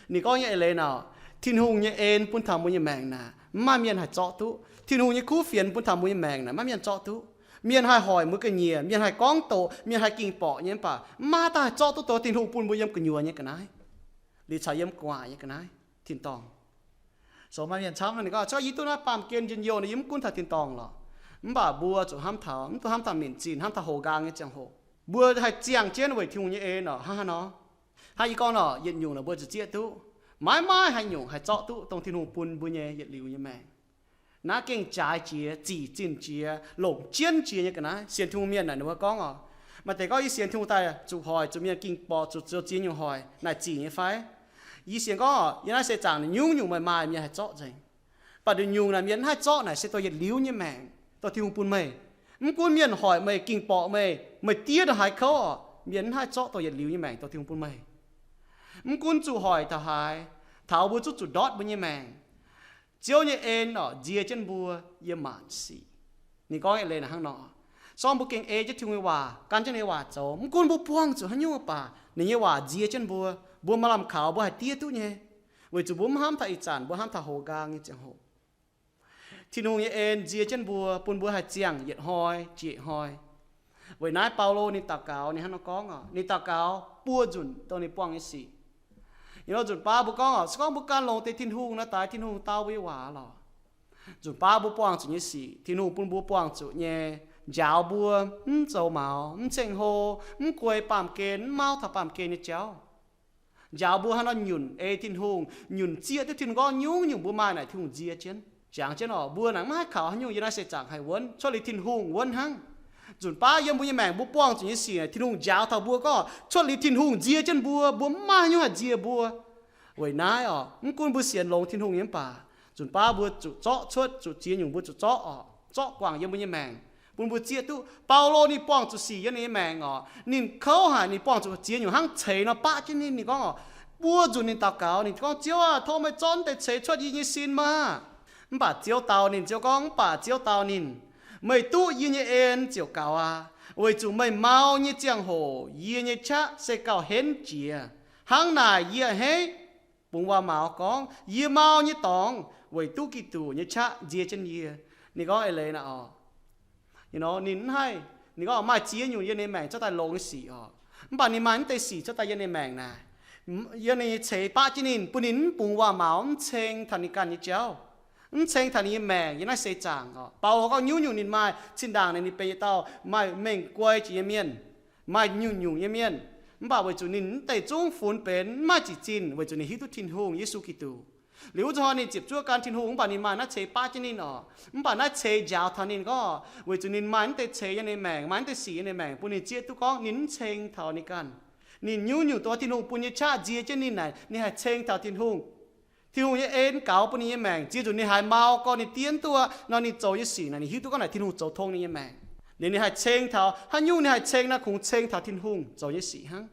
Ninh gorngv nyei eix leiz naaic, Tin-Hungh nyei en bun taux mbuo nyei maengc naaic, mv maaih mienh haih zorqv duqv. Tin-Hungh nyei kuv fienx bun taux mbuo nyei maengc naaic, maiv maaih mienh zorqv duqv. Mienh haih hoic mbuo ga'nyiec, mienh haih gorngv doqc, mienh haih ging borqc nyei, mv baac mv maaih dauh haih zorqv duqv dongh Tin-Hungh bun mbuo yiem gu'nyuoz nyei ga'naaiv, liuz caux yiem gu'nguaaic nyei ga'naaiv tin-dorngh. So maaih mienh camv ninh gorngv, Corc yie duqv naaiv baamh gen njien-youh nor, yie mv gunv taux tin-dorngh lorqc. Mv baac mbuo zuqc hnamv taux, mv duqv hnamv taux minc zinh, hnamv taux houx nqaang nyei ziangh hoc. Mbuo haih ziangh jienv weic Tin-Hungh nyei en oc, hnangv haaix nor? Hnangv yie gorngv nor, yietc nyungc naaic mbuo zuqc zieqv duqv. Maiv maaih haaix nyungc haih zorqv duqv dongh Tin-Hungh bun mbuo nyei yietc liuz nyei maengc. Naaiv gengh jaaix jiex, zic zinh jiex, longc jienv jiex nyei ga'naaiv. Sienx Tin-Hungh mienh naaic ninh mbuo gorngv oc, maaih deix gorngv, Yie sienx Tin-Hungh daaih zuqc hoic, zuqc mienh ging borqc, zuqc zoux ziex nyungc hoic, naaic zic nyei fai? Yie sienx gorngv oc, yiem naaiv seix zaangc nyungc-nyungc meih maaih mienh haih zorqv nzengc. Mv baac nduqc nyungc naaic mienh mv haih zorqv naaic se dongh yietc liuz nyei maengc, dongh Tin-Hungh bun meih. Mv gunv mienh hoic meih, ging borqc meih, meih diev ndongc haaix kouv oc, mienh mv haih zorqv dongh yietc liuz nyei maengc dongh Tin-Hungh bun meih. Mv gunv zuqc hoic taux haaix, taux mbuo zungv zuqc ndortv mbuo nyei maengc. Ziouv nyei en oc, nzie jienv mbuo yiem maanc sic. Ninh gorngv eix leiz naaic hnangv nor. Sorng mbuo gengh ei jienv Tin-Hungh nyei waac, gan jienv ninh nyei waac zoux. Mv gunv mbuo buangh zuqc haaix nyungc mv baac, ninh nyei waac nzie jienv mbuo. Mbuo maaih lamh kaux mbuo haih diev duqv nyei, weic zuqc mbuo mv hnamv taux ih zanc, mbuo hnamv taux houx nqaang nyei ziangh hoc. Tin-Hungh nyei en nzie jienv mbuo, bun mbuo haih ziangh yietc hnoi jiex yietc hnoi. Weic naaiv Baulo ninh daux gaux ninh hnangv nor gorngv oc, ninh daux gaux buo nzunc dongh ninh buangh nyei sic. Ih hnoi nzunc baav mbuo gorngv oc, se gorngv mbuo gan longx deix Tin-Hungh nor, daix Tin-Hungh dau mbuo nyei waac lorqc. Nzunc baav mbuo buangh zuqc nyei sic, Tin-Hungh bun mbuo buangh zuqc nyei, njaaux mbuo mv zoux maux, mv ceng-hlo, mv guei baamh gen, mv mauv taux baamh gen nyei jauv. Njaaux mbuo haaix nor nyunc ei Tin-Hungh, nyunc zieqv duqv Tin-Hungh gorngv nyungc-nyungc mbuo maaih naaic Tin-Hungh nzie jienv. Jangx jienv oc, mbuo naaic mv haih kaux haaix nyungc yiem naaiv seix zaangc haih wuonv, cuotv liuz Tin-Hungh wuonv hnangv. Nzunc baav yiem mbuo nyei maengc mbuo buangh zuqc nyei sic naaic, Tin-Hungh njaaux taux mbuo gorngv cuotv liuz Tin-Hungh nzie jienv mbuo, mbuo mv maaih haaix nyungc haih nzie mbuo. Weic naaiv oc, mv gunv mbuo sienx longx Tin-Hungh nyei mv baac, nzunc baav mbuo zuqc zorqv cuotv, zuqc ziex nyungc mbuo zuqc zorqv oc, zorqv guangc yiem mbuo nyei maengc, bun mbuo zieqv duqv. Baulo ninh buangh zuqc sic yiem ninh nyei maengc oc, ninh kouv haic, ninh buangh zuqc ziex nyungc hnangv ceix nor baqv jienv ninh. Ninh gorngv oc, buo nzunc ninh daux gaux, ninh gorngv, Ziouv aah, tov meih zorqv deix ceix cuotv yie nyei sin maah! Mv baac Ziouv dau ninh, Ziouv gorngv, Mv baac Ziouv dau ninh, Meih duqv yie nyei en ziouc gaux aqv, weic zuqc meih mau nyei ziangh hoc yie nyei qaqv se gauh henv jiex. Hnangv naaic yie a'hneiv bungx waac-maux gorngv, Yie mau nyei dorngx weic duqv Giduc nyei qaqv nzie jienv yie. Ninh gorngv eix leiz naaic oc, ninh mv haih, ninh gorngv maaih ziex nyungc yiem ninh maengc cuotv daaih longx nyei sic oc, mv baac ninh maaih mv deix sic cuotv daaih yiem ninh maengc naaic, yiem ninh nyei ceix baqv jienv ninh, bun ninh mv bungx waac-maux, mv ceng taux ninh ganh nyei jauv, mv ceng taux ninh nyei maengc yiem naaiv seix zaangc oc. Baulo gorngv nyungc-nyungc ninh maaih, zinh ndaangc naaic ninh benx yietc dauh maaih mengh guei jiex nyei mienh, maaih nyungc-nyungc nyei mienh, mv baac weic zuqc ninh mv deix zungv funx benx mv maaih zic zinh weic zuqc ninh hiuv duqv Tin-Hungh, Yesu Giduc. Liuz wuov zanc hnoi ninh ziepc zuoqv gan Tin-Hungh, mv baac ninh maaih naaiv ceix baqv jienv ninh oc. Mv baac naaiv ceix njaaux taux ninh gorngv, weic zuqc ninh maaih mv deix ceix yiem ninh maengc, maaih mv deix sic yiem ninh maengc, bun ninh zieqv duqv gorngv ninh mv ceng taux ninh ganh. Ninh nyungc-nyungc dongh Tin-Hungh bun nyei qaqv nzie jienv ninh naaic, ninh haih ceng taux Tin-Hungh. Tin-Hungh nyei en gaux bun ninh nyei maengc, ziex nzunc ninh haiz mau gorx, ninh diev duqv nor, ninh zoux nyei sic naaic ninh hiuv duqv gorngv naaic Tin-Hungh zoux tong ninh nyei maengc. Liuz ninh haih ceng taux, haaix nyungc ninh haih ceng naaic kungx ceng taux Tin-Hungh zoux nyei sic hnangv.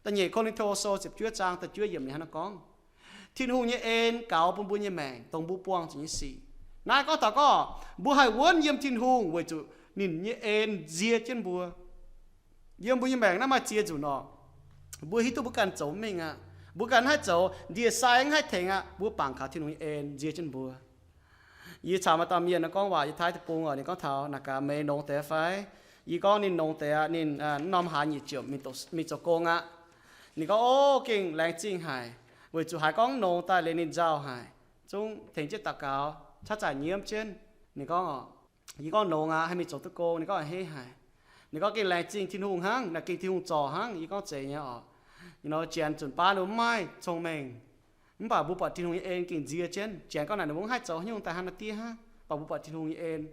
Da'nyeic Ko^lin^to Sou ziepc juov zaang da'juov yiemc ninh hnangv naaiv gorngv, Tin-Hungh nyei en gaux bun mbuo nyei maengc dongh mbuo buangh zuqc nyei sic. Naaiv gorngv taux gorngv mbuo haih wuonv yiem Tin-Hungh weic zuqc ninh nyei en nzie jienv mbuo. Yiem mbuo nyei maengc naaiv maaih ziex nzunc oc, mbuo hiuv duqv mbuo ganh zoux mv mengh aqv, mbuo ganh mv haih zoux, ndie-sai mv haih tengx aqv, mbuo bangc kaux Tin-Hungh nyei en nzie jienv mbuo. Yie caux maaih dauh mienh gorngv waac yiem Taiv deic-bung oc, ninh gorngv taux naaic gaax, Meih nongx deix fai? Yie gorngv, Ninh nongx deix aqv. Ninh norm hlaax nyic ziepc mingh zoux gong aqv. Ninh gorngv, O, gengh laengz zingh haic, weic zuqc haiz gorngv nongx daaih liuz ninh nzauh haic, zungv tengx jienv daux gaux, caqv zaaic nyiemv jienv. Ninh gorngv, Yie gorngv, Nongx aqv, haih mingh zoux duqv gong? Ninh gorngv, A'hneiv haic. Ninh gorngv, Gengh laengz zingh Tin-Hungh hnangv, naaic gengh Tin-Hungh zorc hnangv. Yie gorngv, Zeiz nyei oc. Janx zunc baav ninh mbuo mv maaih cong-mengh, mv baac mbuo buatc Tin-Hungh nyei en gengh nzie jienv. Janx gorngv naaic ninh mbuo mv haih zoux haaix nyungc daaih hnangv, naaiv diev hnangv, mv baac mbuo buatc Tin-Hungh nyei en.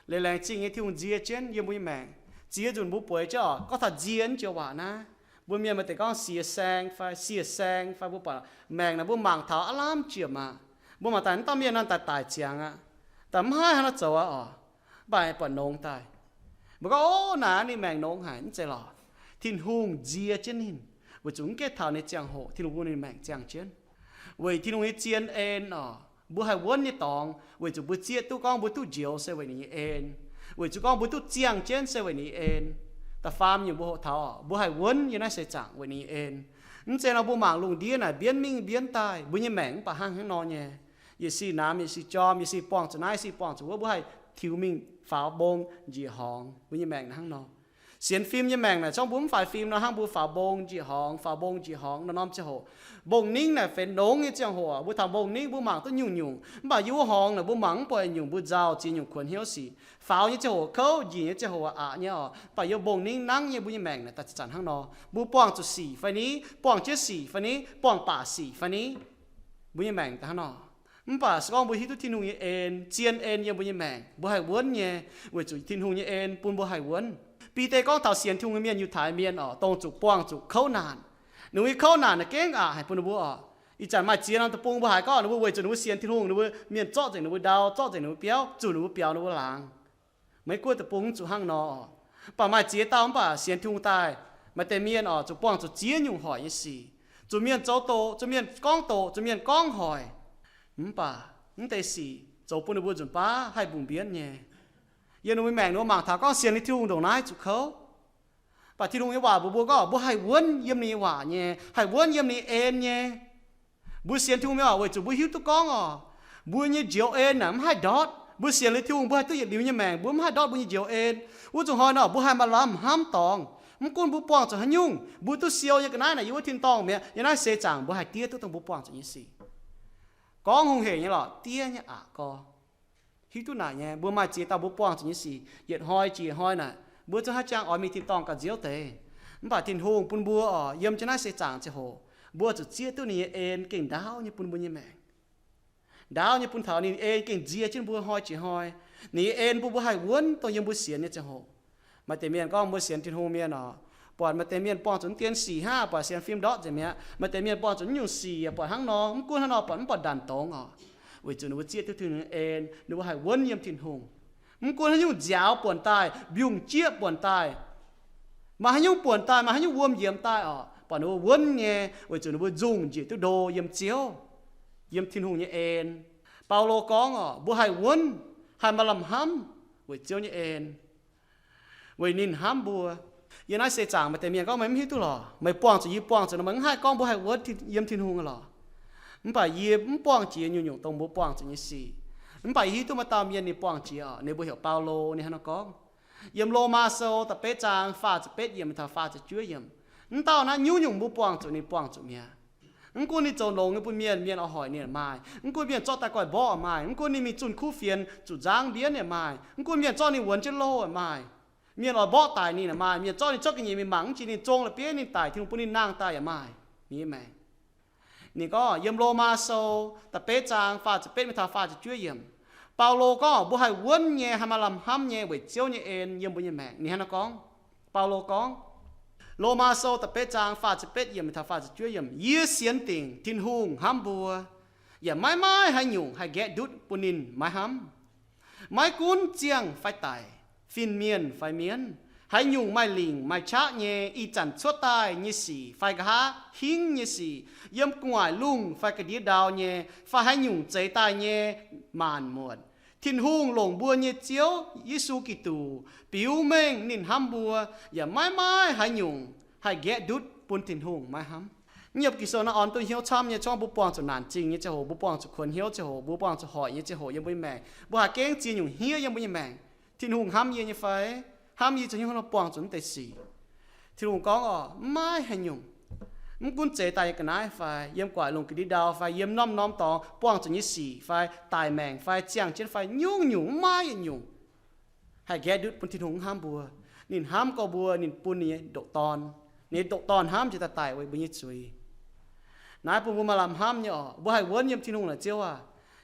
Leiz laengz zingh nyei Tin-Hungh nzie jienv yiem mbuo nyei maengc. Ziex nzunc mbuo bueix jienv oc, gorngv taux nzie naaiv joux waac naaiv, mbuo mienh maaih deix gorngv sie saeng fai sie saeng fai, mbuo buatc maengc naaic mbuo mangc taux aav lamh jiex aqv. Mbuo mangc daaih naaiv dauh mienh naaiv daaih daic ziangx aqv, daaih mv haih hnangv naaiv zoux aqv oc. Mv baac buatc nongx daaih, mbuo gorngv, Ov, naaic ninh maengc nongx haic. Mv zeiz lorqc. Tin-Hungh nzie jienv ninh weic zuqc mv gaengh taux ninh ziangh hoc Tin-Hungh bun ninh maengc ziangh jienv. Weic Tin-Hungh nyei zien en oc, mbuo haih wuonv nyei dorngx weic zuqc mbuo zieqv duqv gorngv mbuo duqv njoux se weic ninh nyei en, weic zuqc gorngv mbuo duqv ziangh jienv se weic ninh nyei en. Da'faam nyungc mbuo hoqc taux oc, mbuo haih wuonv yiem naaiv seix zaangc weic ninh nyei en. Mv zeiz nor mbuo mangc lungh ndiev naaic mbienv mingh mbienv daaih, mbuo nyei maengc mv baac hnangv haaix nor nyei. Yietc sic namx yietc sic jorm, yietc sic buangh zuqc naaiv, yietc sic buangh zuqc wuov, mbuo haih tiux mingh faaux mbong njiec horngz. Mbuo nyei maengc naaic hnangv nor. Sienx fim nyei maengc naaic, zorngv mbuo mv faix fim nor, hnangv mbuo faaux mbong njiec horngz, faaux mbong njiec horngz nor norm ziangh hoc. Mbong ningv naaic fenx nongx nyei ziangh hoc, mbuo taux mbong ningv mbuo mangc duqv nyungc-nyungc, mv baac yiem wuov horngz naaic mbuo mangc mv buatc nyungc, mbuo nzauh ziex nyungc kuonx hnyouv sic. Faaux nyei ziangh hoc kouv, njiec nyei ziangh hoc aqc nyei oc. Mv baac yiem mbong ningv nangv nyei mbuo nyei maengc naaic daaih zanc hnangv nor. Mbuo buangh zuqc sic fai ni, buangh jienv sic fai ni, buangh baac sic fai ni, mbuo nyei maengc daaih hnangv nor. Mv baac se gorngv mbuo hiuv duqv Tin-Hungh nyei en, zien en yiem mbuo nyei maengc, mbuo haih wuonv nyei, weic zuqc Tin-Hungh nyei en bun mbuo haih wuonv. Bide gorngv taux sienx Tin-Hungh nyei mienh, Yiutai Mienh oc, dongh zuqc buangh zuqc kouv naanc. Ninh mbuo nyei kouv naanc naaic gengh aqc haic bun ninh mbuo oc. Ih zanc maaih ziex norm deic-bung mbuo haiz gorngv ninh mbuo weic zuqc ninh mbuo sienx Tin-Hungh, ninh mbuo mienh zorqv nzengc ninh mbuo ndau, zorqv nzengc ninh mbuo biauv, zuqc ninh mbuo biaux ninh mbuo laangz. Maiv gunv deic-bung mv zuqc hnangv nor. Mv baac maaih ziex dauh mv baac sienx Tin-Hungh daaih, maaih deix mienh oc, zuqc buangh zuqc ziex nyungc hoic nyei sic. Zuqc mienh zoux doqc, zuqc mienh gorngv doqc, zuqc mienh gorngv hoic. Mv baac mv deix sic zoux bun ninh mbuo nzunc baav haih mbungh mbienv nyei. Yiem ninh mbuo maengc ninh mbuo mangc taux gorngv sienx liuz Tin-Hungh ndongc naaiv zuqc kouv. Mv baac Tin-Hungh nyei waac mbuox mbuo gorngv mbuo haih wuonv yiem ninh nyei waac nyei, haih wuonv yiem ninh nyei en nyei. Mbuo sienx Tin-Hungh mienh oc, weic zuqc mbuo hiuv duqv gorngv oc, mbuo nyei njoux en naaic mv haih ndortv. Mbuo sienx liuz Tin-Hungh, mbuo haih duqv yietc liuz nyei maengc, mbuo mv haih ndortv mbuo nyei njoux en. Wuov zuqc hnoi nor mbuo haih maaih lamh hnamv dorngx. Mv gunv mbuo buangh zuqc haaix nyungc, mbuo duqv siou nyei ga'naaiv naaic yiem wuov tin-dorngh mi'aqv. Yiem naaiv seix zaangc mbuo haih diev duqv dongh mbuo buangh zuqc nyei sic. Gorngv hungh heic nyei lorqc, diev nyei aqc gorx. Hiuv duqv naaic nyei, mbuo maaih ziex dauh mbuo buangh zuqc nyei sic, yietc hnoi jiex hnoi naaic, mbuo zungv haaix jangx oix mingh tin-dorngh ga'nziouv deix. Mv baac Tin-Hungh bun mbuo oc, yiem jienv naaiv seix zaangc ziangh hoc, mbuo zuqc zieqv duqv ninh nyei en gengh ndaauv nyei bun mbuo nyei maengc. Ndaauv nyei bun taux ninh en gengh nzie jienv mbuo hnoi jiex hnoi. Ninh nyei en bun mbuo haih wuonv dongh yiem mbuo sienx nyei ziangh hoc. Maaih deix mienh gorngv mbuo sienx Tin-Hungh mienh oc, buatc maaih deix mienh buangh zuqc dien sic hnangv, buatc sienx fim ndortv nzengc mi'aqv. Maaih deix mienh buangh zuqc nyungc sic yaac buatc hnangv nor, mv gunv hnangv nor buatc mv buatc ndanc dongz oc, weic zuqc ninh mbuo zieqv duqv Tin-Hungh nyei en, ninh mbuo haih wuonv yiem Tin-Hungh. Mv gunv haaix nyungc nziaaux buonc daaih, mbiungc jieqv buonc daaih, maaih haaix nyungc buonc daaih, maaih haaix nyungc wuom nyiemz daaih oc, buatc ninh mbuo wuonv nyei, weic zuqc ninh mbuo nzungh njiec duqv ndo yiem Ziouv, yiem Tin-Hungh nyei en. Baulo gorngv oc, mbuo haih wuonv, haih maaih lamh hnamv weic Ziouv nyei en, weic ninh hnamv mbuo. Yiem naaiv seix zaangc maaih deix mienh gorngv, meih mv hiuv duqv lorqc, meih buangh zuqc yie buangh zuqc nor, meih mv haih gorngv mbuo haih wuonv yiem Tin-Hungh lorqc. Mv baac yie mv buangh jiex nyungc-nyungc dongh mbuo buangh zuqc nyei sic. Mv baac yie hiuv duqv maaih dauh mienh ninh buangh jiex oc, ninh mbuo heuc Baulo, ninh hnangv naaiv gorngv. Yiem Lomaa Sou da'betv zaang faah ziepc betv yiemc taux faah ziepc juov yiemc, mv dauh naaiv nyungc-nyungc mbuo buangh zuqc ninh buangh zuqc mi'aqv. Mv gunv ninh zoux longx nyei bun mienh, mienh oix hoic ninh yaac maaih. Mv gunv mienh zorqv daaih goiv mborqv yaac maaih. Mv gunv ninh mingh zunh kuv fienx zuqc nzangv mbienv yaac maaih. Mv gunv mienh zorqv ninh wuonx jienv louh yaac maaih. Mienh oix mborqv daic ninh yaac maaih. Mienh zorqv ninh cuotv ga'nyiec mingh mangc mv jiex ninh zong la'bieiv ninh daic, Tin-Hungh bun ninh nangh daaih yaac maaih. Ninh nyei maengc. Ninh gorngv yiem Lomaa Sou da'betv zaang faah ziepc betv mingh taux faah ziepc juov yiemc, Baulo gorngv mbuo haih wuonv nyei, haih maaih lamh hnamv nyei weic Ziouv nyei en yiem mbuo nyei maengc. Ninh hnangv naaiv gorngv, Baulo gorngv, Lomaa Sou da'betv zaang faah ziepc betv yiemc mingh taux faah ziepc juov yiemc, yie sienx dingc Tin-Hungh hnamv mbuo, yaac maiv maaih haaix nyungc haih nqaeqv ndutv bun ninh maiv hnamv. Maiv gunv ziangh fai daic, fin-mienh fai mienv, haaix nyungc maaih lingc maaih qaqv nyei, ih zanc cuotv daaih nyei sic fai nqa'haav hingv nyei sic, yiem gu'nguaaic lungh fai ga'ndiev ndau nyei, fai haaix nyungc zeix daaih nyei, maanc muotc, Tin-Hungh longc mbuo nyei Ziouv Yesu Giduc biux mengh ninh hnamv mbuo, yaac maiv maaih haaix nyungc haih nqaeqv ndutv bun Tin-Hungh maiv hnamv. Yiem Ging-Sou naaiv orn duqv hnyouv camv nyei, zorngv mbuo buangh zuqc naanc zingh nyei ziangh hoc, mbuo buangh zuqc kuonx hnyouv ziangh hoc, mbuo buangh zuqc hoic nyei ziangh hoc yiem mbuo nyei maengc, mbuo haih gengh ziex nyungc hniev yiem mbuo nyei maengc. Tin-Hungh hnamv yie nyei fai? Hnamv yie zuqc hnyouv nor buangh zuqc naaiv deix sic? Tin-Hungh gorngv oc, maiv haaix nyungc. Mv gunv zeix daaih nyei ga'naaiv fai, yiem gu'nguaaic lungh ga'ndiev ndau fai, yiem norm-norm dorngx buangh zuqc nyei sic fai, daic maengc fai, ziangh jienv fai, nyungc-nyungc maiv maaih yietc nyungc haih nqaeqv ndutv bun Tin-Hungh mv hnamv mbuo. Ninh hnamv gorx mbuo, ninh bun ninh nyei ndoqc Dorn. Ninh nyei ndoqc Dorn hnamv jiex daaih daic weic mbuo nyei zuiz. Naaiv bun mbuo maaih lamh hnamv nyei oc. Mbuo haih wuonv yiem Tin-Hungh la'ziouv aac.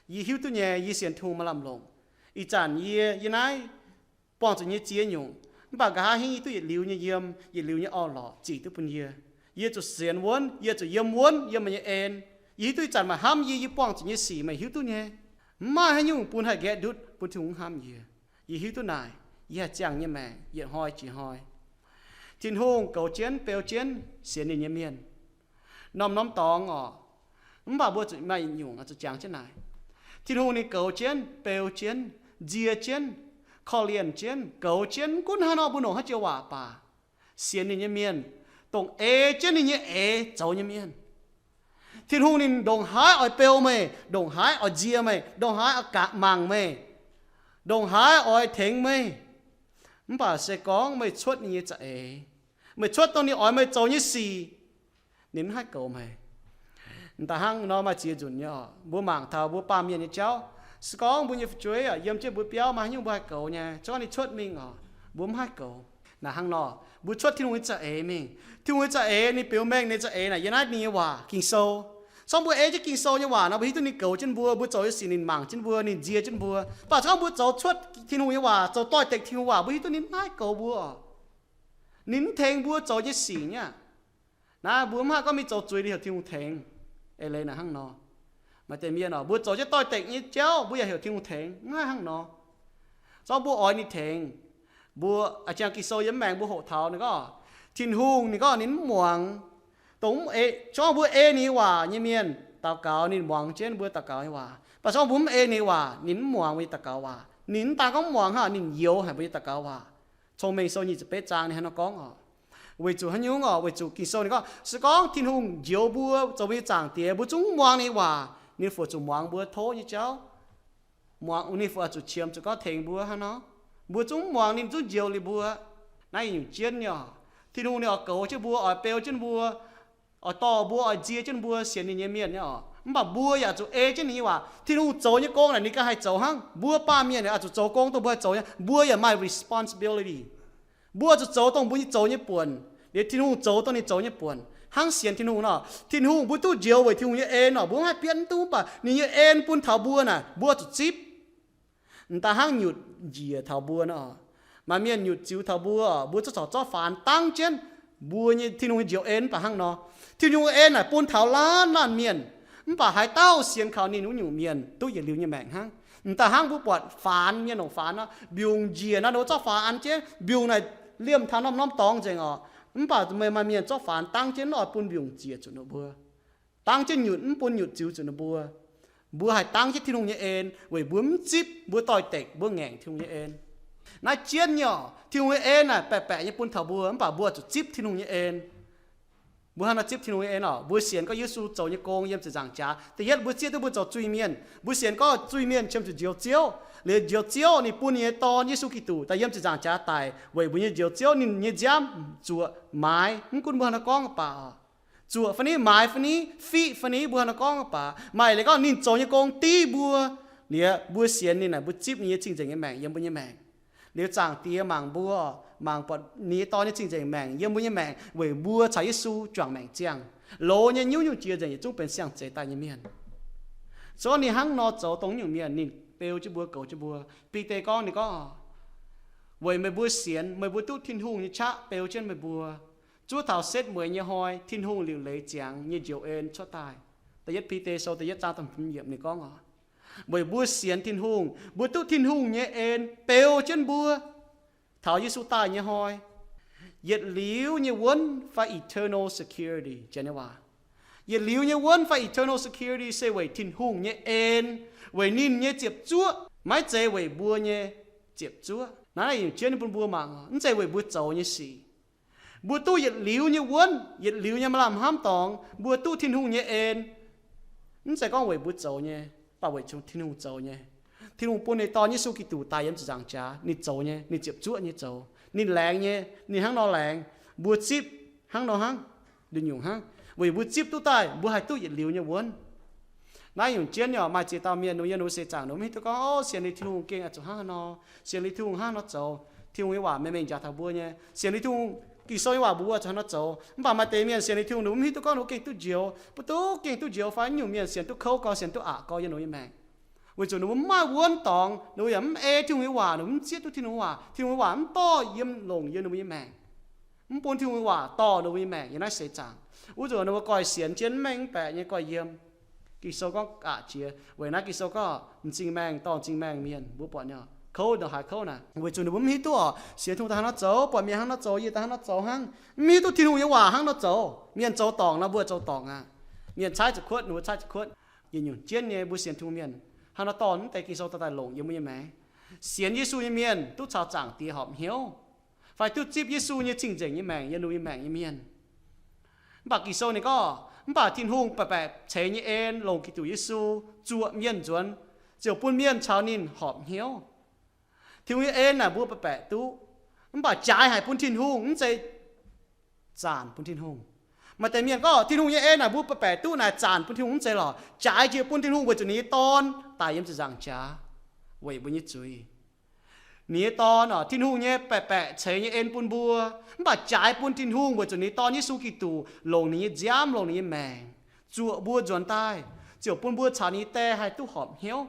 Yie hiuv duqv nyei, yie sienx Tin-Hungh maaih lamh longc. Ih zanc yie, yie naaiv buangh zuqc nyei ziex nyungc, Mv baac nqa'haav hingv yie duqv yietc liuz nyei yiem, yietc liuz nyei orn-lorqc zic duqv bun yie. Yie zuqc sienx wuonv, yie zuqc yiem wuonv, yiem meih nyei en. Yie hiuv duqv ih zanc meih hnamv yie, yie buangh zuqc nyei sic meih hiuv duqv nyei. Mv maaih haaix nyungc bun haih nqaeqv ndutv bun Tin-Hungh hnamv yie. Yie hiuv duqv naaic, yie haih ziangh nyei maengc yietc hnoi jiex hnoi. Tin-Hungh goux jienv, beu jienv sienx ninh nyei mienh. Norm-norm dorngx orqc, mv baac mbuo zuqc maaih nyungc zuqc jangx jienv naaic. Tin-Hungh ninh goux jienv, beu jienv, nzie jienv, korv-lienh jienv, goux jienv, mv gunv haaix nor mbuo longc haaix joux waac baac, sienx ninh nyei mienh, dongh ei jienv ninh nyei eix zoux nyei mienh. Tin-Hungh ninh ndongc haaix oix beu meih, ndongc haaix oix nzie meih, ndongc haaix oix gaax mangc meih, ndongc haaix oix tengx meih, mv baac se gorngv meih cuotv ninh nyei za'eix, meih cuotv dongh ninh oix meih zoux nyei sic, ninh mv haih goux meih. Da'hnangv nor maaih ziex nzunc nyei oc, mbuo mangc taux mbuo baamh mienh nyei jauv. Se gorngv mbuo nyei fu'jueiv yiem jienv mbuo biauv, maaih haaix nyungc mbuo haih goux nyei, se gorngv ninh cuotv mingh oc, mbuo mv haih goux. Naaic hnangv nor, mbuo cuotv Tin-Hungh nyei za'eix mingh. Tin-Hungh nyei za'eix ninh biux mengh ninh za'eix naaic yiem naaiv ninh nyei waac Ging-Sou. Se gorngv mbuo ei jienv Ging-Sou nyei waac nor, mbuo hiuv duqv ninh goux jienv mbuo, mbuo zoux nyei sic ninh mangc jienv mbuo, ninh nzie jienv mbuo. Mv baac se gorngv mbuo zoux cuotv Tin-Hungh nyei waac, zoux doix-dekc Tin-Hungh waac, mbuo hiuv duqv ninh mv haih goux mbuo oc. Ninh mv tengx mbuo zoux nyei sic nyei aqv. Naaiv mbuo mv haih gorngv mingh zoux zuiz liuz heuc Tin-Hungh tengx. Eix leiz naaic hnangv nor. Maaih deix mienh oc, mbuo zoux jienv doix-dekc nyei jauv mbuo yaac heuc Tin-Hungh tengx, mv haih hnangv nor. Se gorngv mbuo oix ninh tengx, mbuo, a'jang Ging-Sou yiem mv maengx mbuo hoqc taux ninh gorngv, Tin-Hungh ninh gorngv ninh mv muangx, dongh mv ei, se gorngv mbuo ei ninh nyei waac nyei mienh daux gaux ninh muangx jienv mbuo daux gaux nyei waac. Mv baac se gorngv mbuo mv ei ninh nyei waac, ninh mv muangx mbuo nyei daux gaux waac. Ninh mv daan gorngv mv muangx hnangv, ninh youx haic mbuo nyei daux gaux waac. Cong-Mengh Sou nyic ziepc betv zaang ninh hnangv nor gorngv oc. Weic zuqc haaix nyungc oc? Weic zuqc Ging-Sou ninh gorngv, se gorngv Tin-Hungh njoux mbuo zoux mbuo nyei Zaangc Diex, mbuo zungv mv muangx ninh nyei waac, ninh fu-, zuqc muangx mbuo tov nyei jauv. Muangx ninh fu-, zuqc qiemx zuqc gorngv tengx mbuo hnangv nor. Mbuo zungv mv muangx ninh zungv njoux liuz mbuo. Naaiv nyungc jienv nyei oc. Tin-Hungh ninh oix goux jienv mbuo, oix beu jienv mbuo, oix dorh mbuo, oix nzie jienv mbuo sienx ninh nyei mienh nyei oc. Mv baac mbuo yaac zuqc ei jienv ninh nyei waac. Tin-Hungh zoux nyei gong naaic ninh ganh haih zoux hnangv. Mbuo baamh mienh yaac zuqc zoux gong dongh mbuo haih zoux nyei. Mbuo yaac maaih responsibility. Mbuo zuqc zoux dongh mbuo nyei zoux nyei buonc, liuz Tin-Hungh zoux dongh ninh zoux nyei buonc. Hnangv sienx Tin-Hungh nor, Tin-Hungh mbuo duqv njoux weic Tin-Hungh nyei en nor, mbuo mv haih bietv mv duqv, mv baac ninh nyei en bun taux mbuo naaic, mbuo zuqc zipv. M'daaih hnangv nyutc njiec taux mbuo nor, maaih mienh nyutc ziux taux mbuo, mbuo zuqc corc zorqv faanx dangv jienv mbuo nyei Tin-Hungh nyei njoux en. Mv baac hnangv nor, Tin-Hungh nyei en naaic bun taux laanh laanh mienh, mv baac haaix dauh sienx kaux ninh wuov nyungc mienh duqv yietc liuz nyei maengc hnangv. M'daaih hnangv mbuo buatc faanx, mienh longc faanx nor, mbiungc njiec nor, ninh mbuo zorqv faanx an jienv, mbiungc naaic liemh taux norm-norm dorngx nzengc oc. Mv baac meih maaih mienh zorqv faanx dangv jienv, mv oix bun mbiungc njiec zuqc ninh mbuo. Dangv jienv nyutc, mv bun nyutc ziux zuqc ninh mbuo. Mbuo haih dangv jienv Tin-Hungh nyei en weic mbuo mv zipv, mbuo doix-dekc, mbuo ngaengc Tin-Hungh nyei en. Naaiv jienv nyei oc, Tin-Hungh nyei en naaic baeqc baeqc nyei bun taux mbuo, mv baac mbuo zuqc zipv Tin-Hungh nyei en. Mbuo hnangv nor zipv Tin-Hungh nyei en oc, mbuo sienx gorngv Yesu zoux nyei gong yiem ziepc nzaangc jaax. Da'yietv mbuo zieqv duqv mbuo zoux zuiz-mienh. Mbuo sienx gorngv zuiz-mienh qiemx zuqc njoux Ziouv. Liuz njoux Ziouv ninh bun ninh nyei Dorn, Yesu Giduc, daaih yiem ziepc nzaangc jaax daic weic mbuo nyei njoux Ziouv. Ninh nyei nziaamv zuoqc maaiz, mv gunv mbuo hnangv nor gorngv baac oc, zuoqc fai ni, maaiz fai ni, fiqv fai ni, mbuo hnangv nor gorngv baac, maaih leiz gorngv ninh zoux nyei gong div mbuo. Liuz mbuo sienx ninh naaic, mbuo zipv ninh nyei cing-nzengc nyei maengc yiem mbuo nyei maengc. Liuz Zaangc Diex mangc mbuo, mangc buatc ninh nyei Dorn nyei cing-nzengc maengc yiem mbuo nyei maengc weic mbuo caux Yesu juangc maengc ziangh. Loz nyei nyungc-nyungc jiex nzengc yietc zungv benx siang-zeix daaih nyei mienh. Se gorngv ninh hnangv nor zoux dongh nyungc mienh, ninh beu jienv mbuo, goux jienv mbuo. Bide gorngv, ninh gorngv, weic meih mbuo sienx, meih mbuo duqv Tin-Hungh nyei qaqv beu jienv meih mbuo. Zuov taux setv mueiz nyei hnoi, Tin-Hungh liuc leiz ziangx nyei njoux en cuotv daaih. Da'yietv Bide Sou da'yietv zaang da'hmz yiemc ninh gorngv oc, weic mbuo sienx Tin-Hungh, mbuo duqv Tin-Hungh nyei en beu jienv mbuo taux Yesu daaih nyei hnoi. Yietc liuz nyei wuonv fai eternal security, janx nyei waac. Yietc liuz nyei wuonv fai eternal security se weic Tin-Hungh nyei en, weic ninh nyei ziepc zuoqv, maiv zeiz weic mbuo nyei ziepc zuoqv. Naaiv nyungc jienv bun mbuo mangc, mv zeiz weic mbuo zoux nyei sic. Mbuo duqv yietc liuz nyei wuonv, yietc liuz nyei maaih lamh hnamv dorngx, mbuo duqv Tin-Hungh nyei en. Mv zeiz gorngv weic mbuo zoux nyei, mv baac weic Tin-Hungh zoux nyei. Tin-Hungh bun ninh Dorn Yesu Giduc daaih yiem ziepc nzaangc jaax, ninh zoux nyei, ninh ziepc zuoqv nyei zoux. Ninh laengz nyei, ninh hnangv nor laengz. Mbuo zipv hnangv nor hnangv, nduqc nyungc hnangv. Weic mbuo zipv duqv daaih, mbuo haih duqv yietc liuz nyei wuonv. Naaiv nyungc jienv nyei oc, maaih ziex dauh mienh, ninh mbuo yiem ninh mbuo seix zaangc, ninh mbuo mv hiuv duqv gorngv, o, sienx liuz Tin-Hungh gengh oix zuqc hnangv haaix nor, sienx liuz Tin-Hungh hnangv haaix nor zoux. Tin-Hungh nyei waac meih mengh njaaux taux mbuo nyei. Sienx liuz Tin-Hungh, Ging-Sou nyei waac mbuox mbuo oix zuqc hnangv haaix nor zoux. Mv baac maaih deix mienh sienx liuz Tin-Hungh, ninh mbuo mv hiuv duqv gorngv ninh mbuo gengh duqv njoux, mv duqv gengh duqv njoux fai? Nyungc mienh sienx duqv kouv gau, sienx duqv aqc gau yiem ninh mbuo nyei maengc. Weic zuqc ninh mbuo mv maaih wuonv dorngx, ninh mbuo yaac mv ei Tin-Hungh nyei waac, ninh mbuo mv zieqv duqv Tin-Hungh nyei waac. Tin-Hungh nyei waac mv dorh yiem, longc yiem ninh mbuo nyei maengc, mv bun Tin-Hungh nyei waac dorh ninh mbuo nyei maengc yiem naaiv seix zaangc. Wuov nzunc ninh mbuo goiv sienx jienv mv mengh mv baeqc nyei goiv yiem. Ging-Sou gorngv aqc jiex. Weic naaiv Ging-Sou gorngv m'zing maengh dorh m'zing maengh mienh, mbuo buatc nyei, kouv ndongc haaix kouv naaic. Weic zuqc ninh mbuo mv hiuv duqv oc, sienx Tin-Hungh daaih hnangv nor zoux, buatc mienh hnangv nor zoux, yie daaih hnangv nor zoux hnangv, mv hiuv duqv Tin-Hungh nyei waac hnangv nor zoux. Mienh zoux dorngc nor mbuo zoux dorngc aqv. Mienh caaiv zuqc kuotv, ninh mbuo caaiv zuqc kuotv. Yietc nyungc jienv nyei mbuo sienx Tin-Hungh mienh hnangv nor dorh mv deix Ging-Sou daaih longc yiem mbuo nyei maengc. Sienx Yesu nyei mienh duqv caux Zaangc Diex horpc hnyouv, fai duqv zipv Yesu nyei cing-nzengc nyei maengc yiem ninh nyei maengc nyei mienh. Mv baac Ging-Sou ninh gorngv, mv baac Tin-Hungh baeqc baeqc ceix nyei en longc Giduc Yesu zuoqc mienh nzuonx, ziouc bun mienh caux ninh horpc hnyouv. Tin-Hungh nyei en naaic mbuo baeqc baeqc duqv, mv baac jaaix haic bun Tin-Hungh mv zeiz zaanc bun Tin-Hungh. Maaih deix mienh gorngv Tin-Hungh nyei en naaic mbuo baeqc baeqc duqv naaic zaanc bun Tin-Hungh mv zeiz lorqc. Jaaix jiex bun Tin-Hungh weic zuqc ninh nyei Dorn daic yiem ziepc nzaangc jaax weic mbuo nyei zuiz. Ninh nyei Dorn oc, Tin-Hungh nyei baeqc baeqc ceix nyei en bun mbuo, mv baac jaaix bun Tin-Hungh weic zuqc ninh nyei Dorn Yesu Giduc longc ninh nyei nziaamv, longc ninh nyei maengc zuoqc mbuo nzuonx daaih, ziouc bun mbuo caux ninh nyei Die haih duqv horpc hnyouv.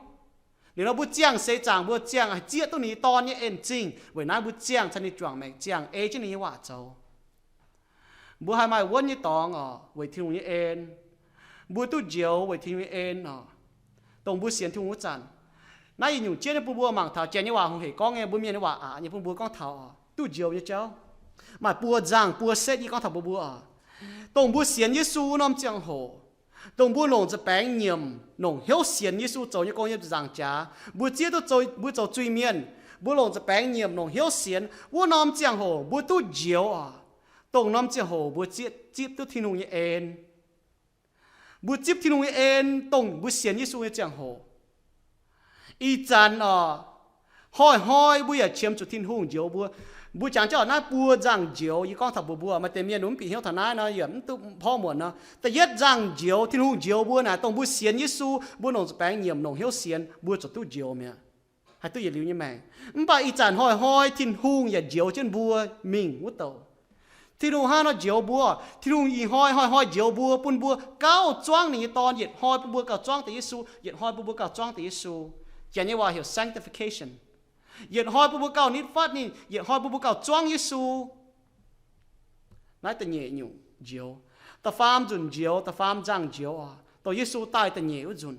Liuz nor mbuo ziangh seix zaangc mbuo ziangh haih zieqv duqv ninh nyei Dorn nyei en zingh. Weic naaiv mbuo ziangh caux ninh juangc maengc, ziangh ei jienv ninh nyei waac zoux. Mbuo haih maaih wuonv nyei dorngx oc, weic Tin-Hungh nyei en. Mbuo duqv njoux weic Tin-Hungh nyei en oc. Dongh mbuo sienx Tin-Hungh wuov zanc, naaiv yietc nyungc jienv nyei bun mbuo mangc taux janx nyei waac hungh hec gorngv nyei, mbuo mienh nyei waac aqc nyei bun mbuo gorngv taux oc, duqv njoux nyei jauv. Maaih buo nzangh buo setv yie gorngv taux mbuo mbuo oc. Dongh mbuo sienx Yesu wuov norm ziangh hoc, dongh mbuo longc nza'baengx nyiemc, longc hnyouv sienx Yesu zoux nyei gong yiem ziepc nzaangc jaax, mbuo zieqv duqv zoux, mbuo zoux zuiz-mienh, mbuo longc nza'baengx nyiemc, longc hnyouv sienx wuov norm ziangh hoc mbuo duqv njoux oc. Dongh norm ziangh hoc mbuo zieqv, zipv duqv Tin-Hungh nyei en. Mbuo zipv Tin-Hungh nyei en dongh mbuo sienx Yesu nyei ziangh hoc. Ih zanc oc, hnoi-hnoi mbuo yaac qiemx zuqc Tin-Hungh njoux mbuo. Mbuo jangx jienv oc, naaiv buo nzangh njoux, yie gorngv taux mbuo mbuo, maaih deix mienh mv bieqc hnyouv taux naaiv nor, yaac mv duqv porv muonc nor. Da'yietv nzangh njoux, Tin-Hungh njoux mbuo naaic, dongh mbuo sienx Yesu, mbuo longc nza'baengx nyiemc, longc hnyouv sienx, mbuo zuqc duqv njoux mi'aqv, haih duqv yietc liuz nyei maengc. Mv baac ih zanc hnoi-hnoi Tin-Hungh yaac njoux jienv mbuo mingh wuov douc. Tin-Hungh hnangv nor njoux mbuo. Tin-Hungh ih hnoi hnoi-hnoi njoux mbuo, bun mbuo gauh zuangv ninh nyei Dorn. Yietc hnoi bun mbuo gauh zuangv deix Yesu, yietc hnoi bun mbuo gauh zuangv deix Yesu. Janx nyei waac heuc sanctification. Yietc hnoi bun mbuo gauh nitv fatv ninh, yietc hnoi bun mbuo gauh zuangv Yesu. Naaiv da'nyeic nyungc njoux. Da'faam nzunc njoux, da'faam nzangh njoux oc, dongh Yesu daaih da'nyeic wuov nzunc.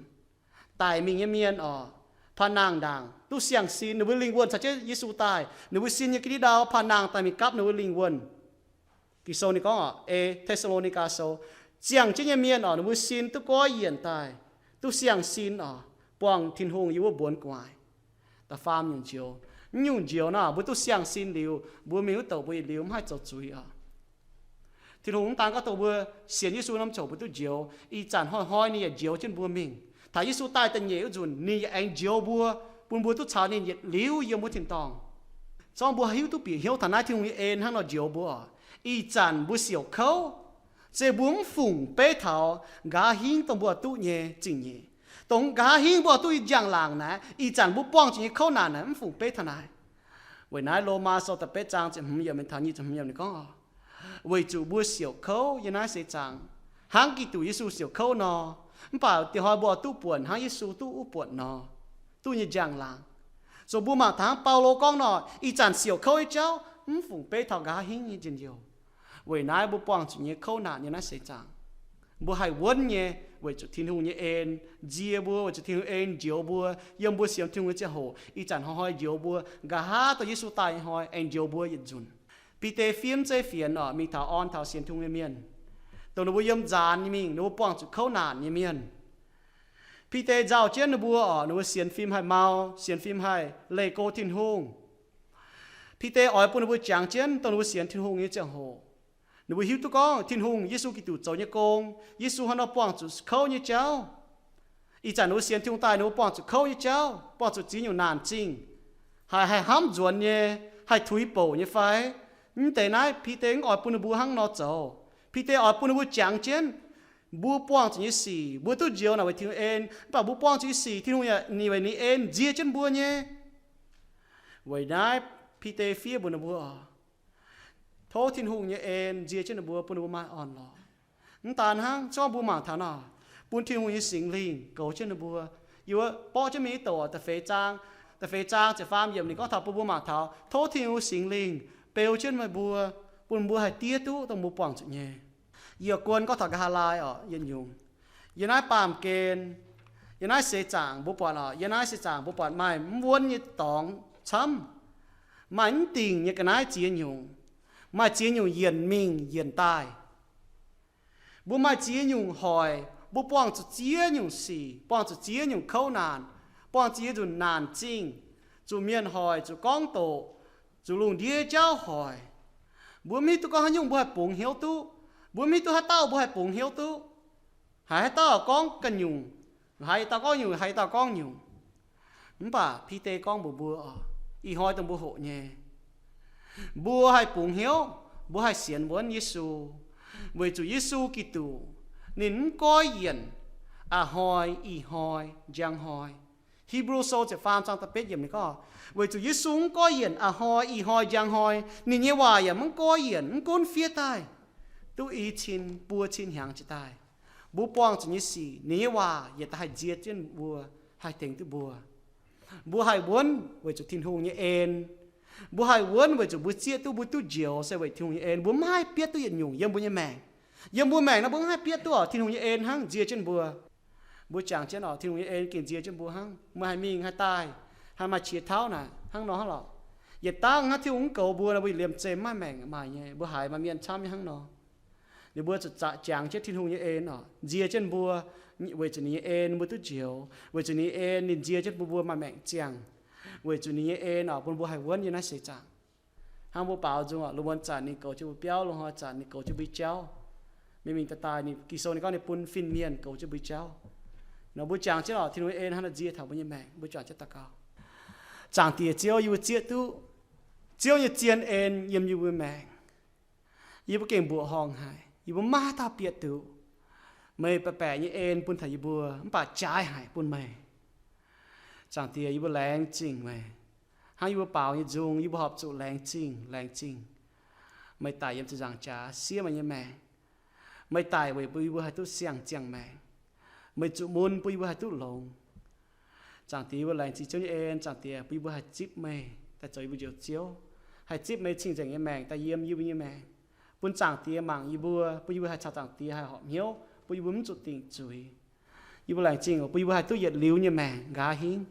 Daic mingh nyei mienh oc, paan-nangh ndaangc duqv siang-sin, ninh mbuo lingh wuonh caux jienv Yesu daaih. Ninh mbuo sin nyei ga'ndiev ndau paan-nangh daaih mingh gapv ninh mbuo lingh wuonh. Ging-Sou ninh gorngv oc, ei Te^saa^lo^ni^gaa Sou, ziangh jienv nyei mienh oc, ninh mbuo sin duqv goiv yienc daaih, duqv siang-sin oc, buangh Tin-Hungh yiem wuov mbuonx gu'nguaaic. Da'faam nyungc njoux. Mv nyungc njoux naaic, mbuo duqv siang-sin liuz, mbuo mingh wuov douc mbuo yietc liuz mv haih zoux zuiz oc. Tin-Hungh mv daan gorngv dongh mbuo sienx Yesu norm ziangh hoc mbuo duqv njoux, ih zanc hnoi-hnoi ninh yaac njoux jienv mbuo mingh. Taux Yesu daaih da'nyeic wuov nzunc, ninh yaac aengx njoux mbuo, bun mbuo duqv caux ninh yietc liuz yiem wuov tin-dorngh. Zorngv mbuo hiuv duqv bieqc hnyouv taux naaiv Tin-Hungh nyei en hnangv nor njoux mbuo oc, ih zanc mbuo siouc kouv, se mbuo mv fungc beiv taux nqa'haav hingv dongh mbuo duqv nyei zingh nyeic. Dongh nqa'haav hingv mbuo duqv nyei njang-laangc naaic, ih zanc mbuo buangh zuqc nyei kouv naanc naaic mv fungc beiv taux naaic. Weic naaiv Lomaa Sou da'betv zaang ziepc hmz yiemc mingh taux nyic ziepc hmz yiemc ninh gorngv, weic zuqc mbuo siouc kouv yiem naaiv seix zaangc, hnangv Giduc Yesu siouc kouv nor, mv baac diex hnoi mbuo duqv buonc hnangv Yesu duqv wuov buonc nor, duqv nyei njang-laangc. Zoux mbuo mangc taux hnangv Baulo gorngv nor, ih zanc siouc kouv nyei jauv mv fungc beiv taux nqa'haav hingv nyei njien-youh. Weic naaiv mbuo buangh zuqc nyei kouv naanc yiem naaiv seix zaangc, mbuo haih wuonv nyei, weic zuqc Tin-Hungh nyei en nzie mbuo, weic zuqc Tin-Hungh en njoux mbuo, yiem mbuo sienx Tin-Hungh nyei ziangh hoc, ih zanc hnoi-hnoi njoux mbuo, nqa'haav dongh Yesu daaih hnoi aengx njoux mbuo yietc nzunc. Bide fiev mv zeiv fienx oc, mingh taux orn taux sienx Tin-Hungh nyei mienh, dongh ninh mbuo yiem nzaanx nyei mingh, ninh mbuo buangh zuqc kouv naanc nyei mienh. Bide nzauh jienv ninh mbuo oc, ninh mbuo sienx fim haih mau, sienx fim haih leih go Tin-Hungh. Bide oix bun ninh mbuo jangx jienv dongh ninh mbuo sienx Tin-Hungh nyei ziangh hoc, ninh mbuo hiuv duqv gorngv Tin-Hungh, Yesu Giduc zoux nyei gong, Yesu hnangv nor buangh zuqc kouv nyei jauv. Ih zanc ninh mbuo sienx Tin-Hungh daaih, ninh mbuo buangh zuqc kouv nyei jauv, buangh zuqc ziex nyungc naanc zingh, haih, haih hnamv nzuonx nyei, haih tuix bouc nyei fai? Mv deix naaiv Bide mv oix bun ninh mbuo hnangv nor zoux. Bide oix bun ninh mbuo jangx jienv, mbuo buangh zuqc nyei sic, mbuo duqv njoux naaic weic Tin-Hungh en, mv baac mbuo buangh zuqc nyei sic, Tin-Hungh yaac ninh weic ninh en nzie jienv mbuo nyei. Weic naaiv Bide fiev mbuox ninh mbuo oc, tov Tin-Hungh nyei en nzie jienv ninh mbuo, bun ninh mbuo maaih orn-lorqc. Mv daan hnangv, zorqv mbuo mangc taux nor, bun Tin-Hungh nyei Singx Lingh goux jienv ninh mbuo, Yie mbuo borqv jienv mingh douc da'feix zaang, da'feix zaang ziepc faam yiemc ninh gorngv taux bun mbuo mangc taux tov Tin-Hungh Singx Lingh beu jienv meih mbuo, bun mbuo haih diev duqv dongh mbuo buangh zuqc nyei. Yie guon gorngv taux nqa'haav laai orqc, yietc nyungc. Yiem naaiv baamh gen, yiem naaiv seix zaangc mbuo buatc orqc, yiem naaiv seix zaangc mbuo buatc maaih mv wuonv nyei dorngx camv, maaih mv dingc nyei ga'naaiv ziex nyungc, maaih ziex nyungc yienc mingh yienc daaih. Mbuo maaih ziex nyungc hoic, mbuo buangh zuqc ziex nyungc sic, buangh zuqc ziex nyungc kouv naanc, buangh zuqc ziex nyungc naanc zingh, zuqc mienh hoic, zuqc gorngv doqc, zuqc lungh ndiev jauv hoic. Mbuo mv hiuv duqv gorngv haaix nyungc mbuo haih bungx hnyouv duqv. Mbuo mv hiuv duqv haaix dauh mbuo haih bungx hnyouv duqv. Haiz haaix dauh gorngv ganh nyungc, haiz yietc dauh gorngv nyungc, haiz yietc dauh gorngv nyungc. Mv baac Bide gorngv mbuox mbuo oc, ih hnoi dongh mbuo hoqc nyei, mbuo haih bungx hnyouv, mbuo haih sienx wuonv Yesu, weic zuqc Yesu Giduc ninh mv goiv yienc a'hnoi, ih hnoi, njang hnoi. Hipv^lu Sou ziepc faam zaang da'betv yiemc ninh gorngv, weic zuqc Yesu mv goiv yienc a'hnoi, ih hnoi, njang hnoi, ninh nyei waac yaac mv goiv yienc, mv gunv fiev daaih duqv i cin buo cin hnyangx jiez daaih. Mbuo buangh zuqc nyei sic, ninh nyei waac yietc daaih haih nzie jienv mbuo, haih tengx duqv mbuo. Mbuo haih wuonv weic zuqc Tin-Hungh nyei en. Mbuo haih wuonv weic zuqc mbuo zieqv duqv mbuo duqv njoux se weic Tin-Hungh nyei en. Mbuo mv haih bietv duqv yietc nyungc yiem mbuo nyei maengc. Yiem mbuo maengc naaiv mbuo mv haih bietv duqv oc, Tin-Hungh nyei en hnangv nzie jienv mbuo. Mbuo jangx jienv oc, Tin-Hungh nyei en gengh nzie jienv mbuo hnangv. Meih haih mingh haih daaih, haih maaih qiex tauv naaic hnangv nor hnangv lorqc. Yietc dangh hnangv Tin-Hungh mv goux mbuo nor, mbuo yietc liemh zeih mv maaih maengc maaih nyei. Mbuo haiz maaih mienh camv nyei hnangv nor. Ninh mbuo zuqc jangx jienv Tin-Hungh nyei en oc, nzie jienv mbuo, weic zuqc ninh nyei en mbuo duqv njoux, weic zuqc ninh nyei en ninh nzie jienv bun mbuo maaih maengc ziangh, weic zuqc ninh nyei en oc bun mbuo haih wuonv yiem naaiv seix zaangc. Hnangv mbuo baaux nzung oc, lungh muonz zanc ninh goux jienv mbuo biauv, lungh hnoi zanc ninh goux jienv mbuo jauv. Mingh mingh daaih daaih ninh, Ging-Sou ninh gorngv ninh bun fin-mienh goux jienv mbuo jauv. Nor mbuo jangx jienv oc, Tin-Hungh nyei en hnangv naaiv nzie taux mbuo nyei maengc, mbuo juangc jienv daux gaux. Zaangc Diex Ziouv, yie mbuo zieqv duqv Ziouv nyei zien en yiem yie mbuo maengc. Yie mbuo gengh mbuoqc horngh haic, yie mbuo maiv haaix dauh bieqc duqv. Meih baeqc baeqc nyei en bun taux yie mbuo mv baac jaaix haic bun meih. Zaangc Diex, yie mbuo laengz zingh meih. Hnangv yie mbuo baaux nyei nzung, yie mbuo horpc zuqc laengz zingh, laengz zingh. Meih daic yiem ziepc nzaangc jaax siev meih nyei maengc. Meih daic weic bun yie mbuo haih duqv siang-ziangh maengc. Meih zuqc mun bun yie mbuo haih duqv longx. Zaangc Diex, yie mbuo laengz zingh Ziouv nyei en, Zaangc Diex, bun yie mbuo haih zipv meih daaih zoux yie mbuo Njoux Ziouv, haih zipv meih cing-nzengc nyei maengc daaih yiem yie mbuo nyei maengc, bun Zaangc Diex mangc yie mbuo, bun yie mbuo haih caux Zaangc Diex haih horpc hnyouv, bun yie mbuo mv zuqc dingc zuiz. Yie mbuo laengz zingh oc, bun yie mbuo haih duqv yietc liuz nyei maengc nqa'haav hingv,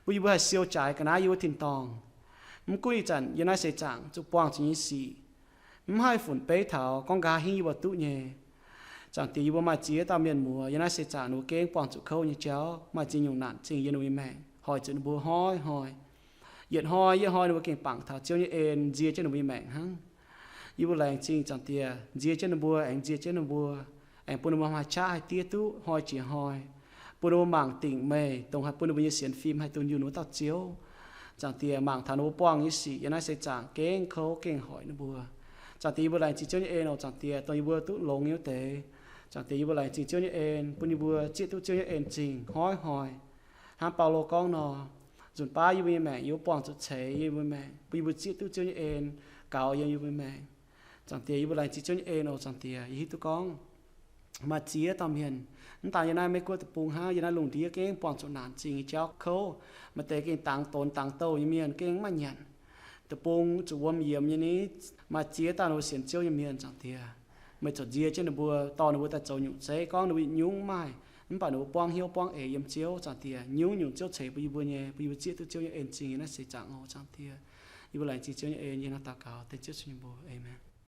bun yie mbuo haih siou jaaix ga'naaiv yie mbuo tin-dorngh. Mv gunv ih zanc yiem naaiv seix zaangc zuqc buangh zuqc nyei sic, mv haih funx beiv taux gorngv nqa'haav hingv yie mbuo duqv nyei. Zaangc Diex, yie mbuo maaih ziex dauh mienh muoz yiem naaiv seix zaangc ninh mbuo gengh buangh zuqc kouv nyei jauv, maaih ziex nyungc naanc zingh yiem ninh mbuo nyei maengc, hoic zuqc ninh mbuo hnoi-hnoi, yietc hnoi yietc hnoi ninh mbuo gengh bangc taux Ziouv nyei en nzie jienv ninh mbuo nyei maengc hnangv. Yie mbuo laengz zingh Zaangc Diex nzie jienv ninh mbuo, aengx nzie jienv ninh mbuo, aengx bun ninh mbuo maaih qaqv haih diev duqv hnoi jiex hnoi, bun ninh mbuo mangc dingc meih, dongh haih bun ninh mbuo nyei sienx fim haih dunh yunh wuov dauh Ziouv. Zaangc Diex, mangc taux ninh mbuo buangh nyei sic yiem naaiv seix zaangc gengh kouv gengh hoic ninh mbuo. Zaangc Diex, yie mbuo laengz zingh Ziouv nyei en oc Zaangc Diex, dongh yie mbuo duqv longx nyei wuov deix. Zaangc Diex, yie mbuo laengz zingh Ziouv nyei en, bun yie mbuo zieqv duqv Ziouv nyei en zingh hnoi-hnoi. Hnangv Baulo gorngv nor, nzunc baav yie mbuo nyei maengc yie mbuo buangh zuqc ceix yie mbuo maengc, bun yie mbuo zieqv duqv Ziouv nyei en gaux yiem yie mbuo maengc. Zaangc Diex, yie mbuo laengz zingh Ziouv nyei en oc Zaangc Diex. Yie hiuv duqv gorngv maaih ziex dauh mienh, mv daan yiem naaiv Meiv Guoqv deic-bung hnangv, yiem naaiv lungh ndiev gengh buangh zuqc naanc zingh nyei jauv kouv. Maaih deix gengh dangx donx dangx douh nyei mienh gengh maiv nyanc. Deic-bung zuqc wuom yiemx nyei ni. Maaih ziex dauh ninh mbuo sienx Ziouv nyei mienh Zaangc Diex, meih ziouc nzie jienv ninh mbuo, dorh ninh mbuo daaih zoux nyungc zeiv, gorngv ninh mbuo yietc nyungc mv maaih, mv baac ninh mbuo buangv hnyouv buangv eix yiem Ziouv Zaangc Diex. Nyungc-nyungc Ziouv ceix bun yie mbuo nyei, bun yie mbuo zieqv duqv Ziouv nyei en zingh yiem naaiv seix zaangc oc Zaangc Diex. Yie mbuo laengz zingh Ziouv nyei en yiem naaiv daux gaux dengv Ziouv Yesu nyei mbuox. Aamen.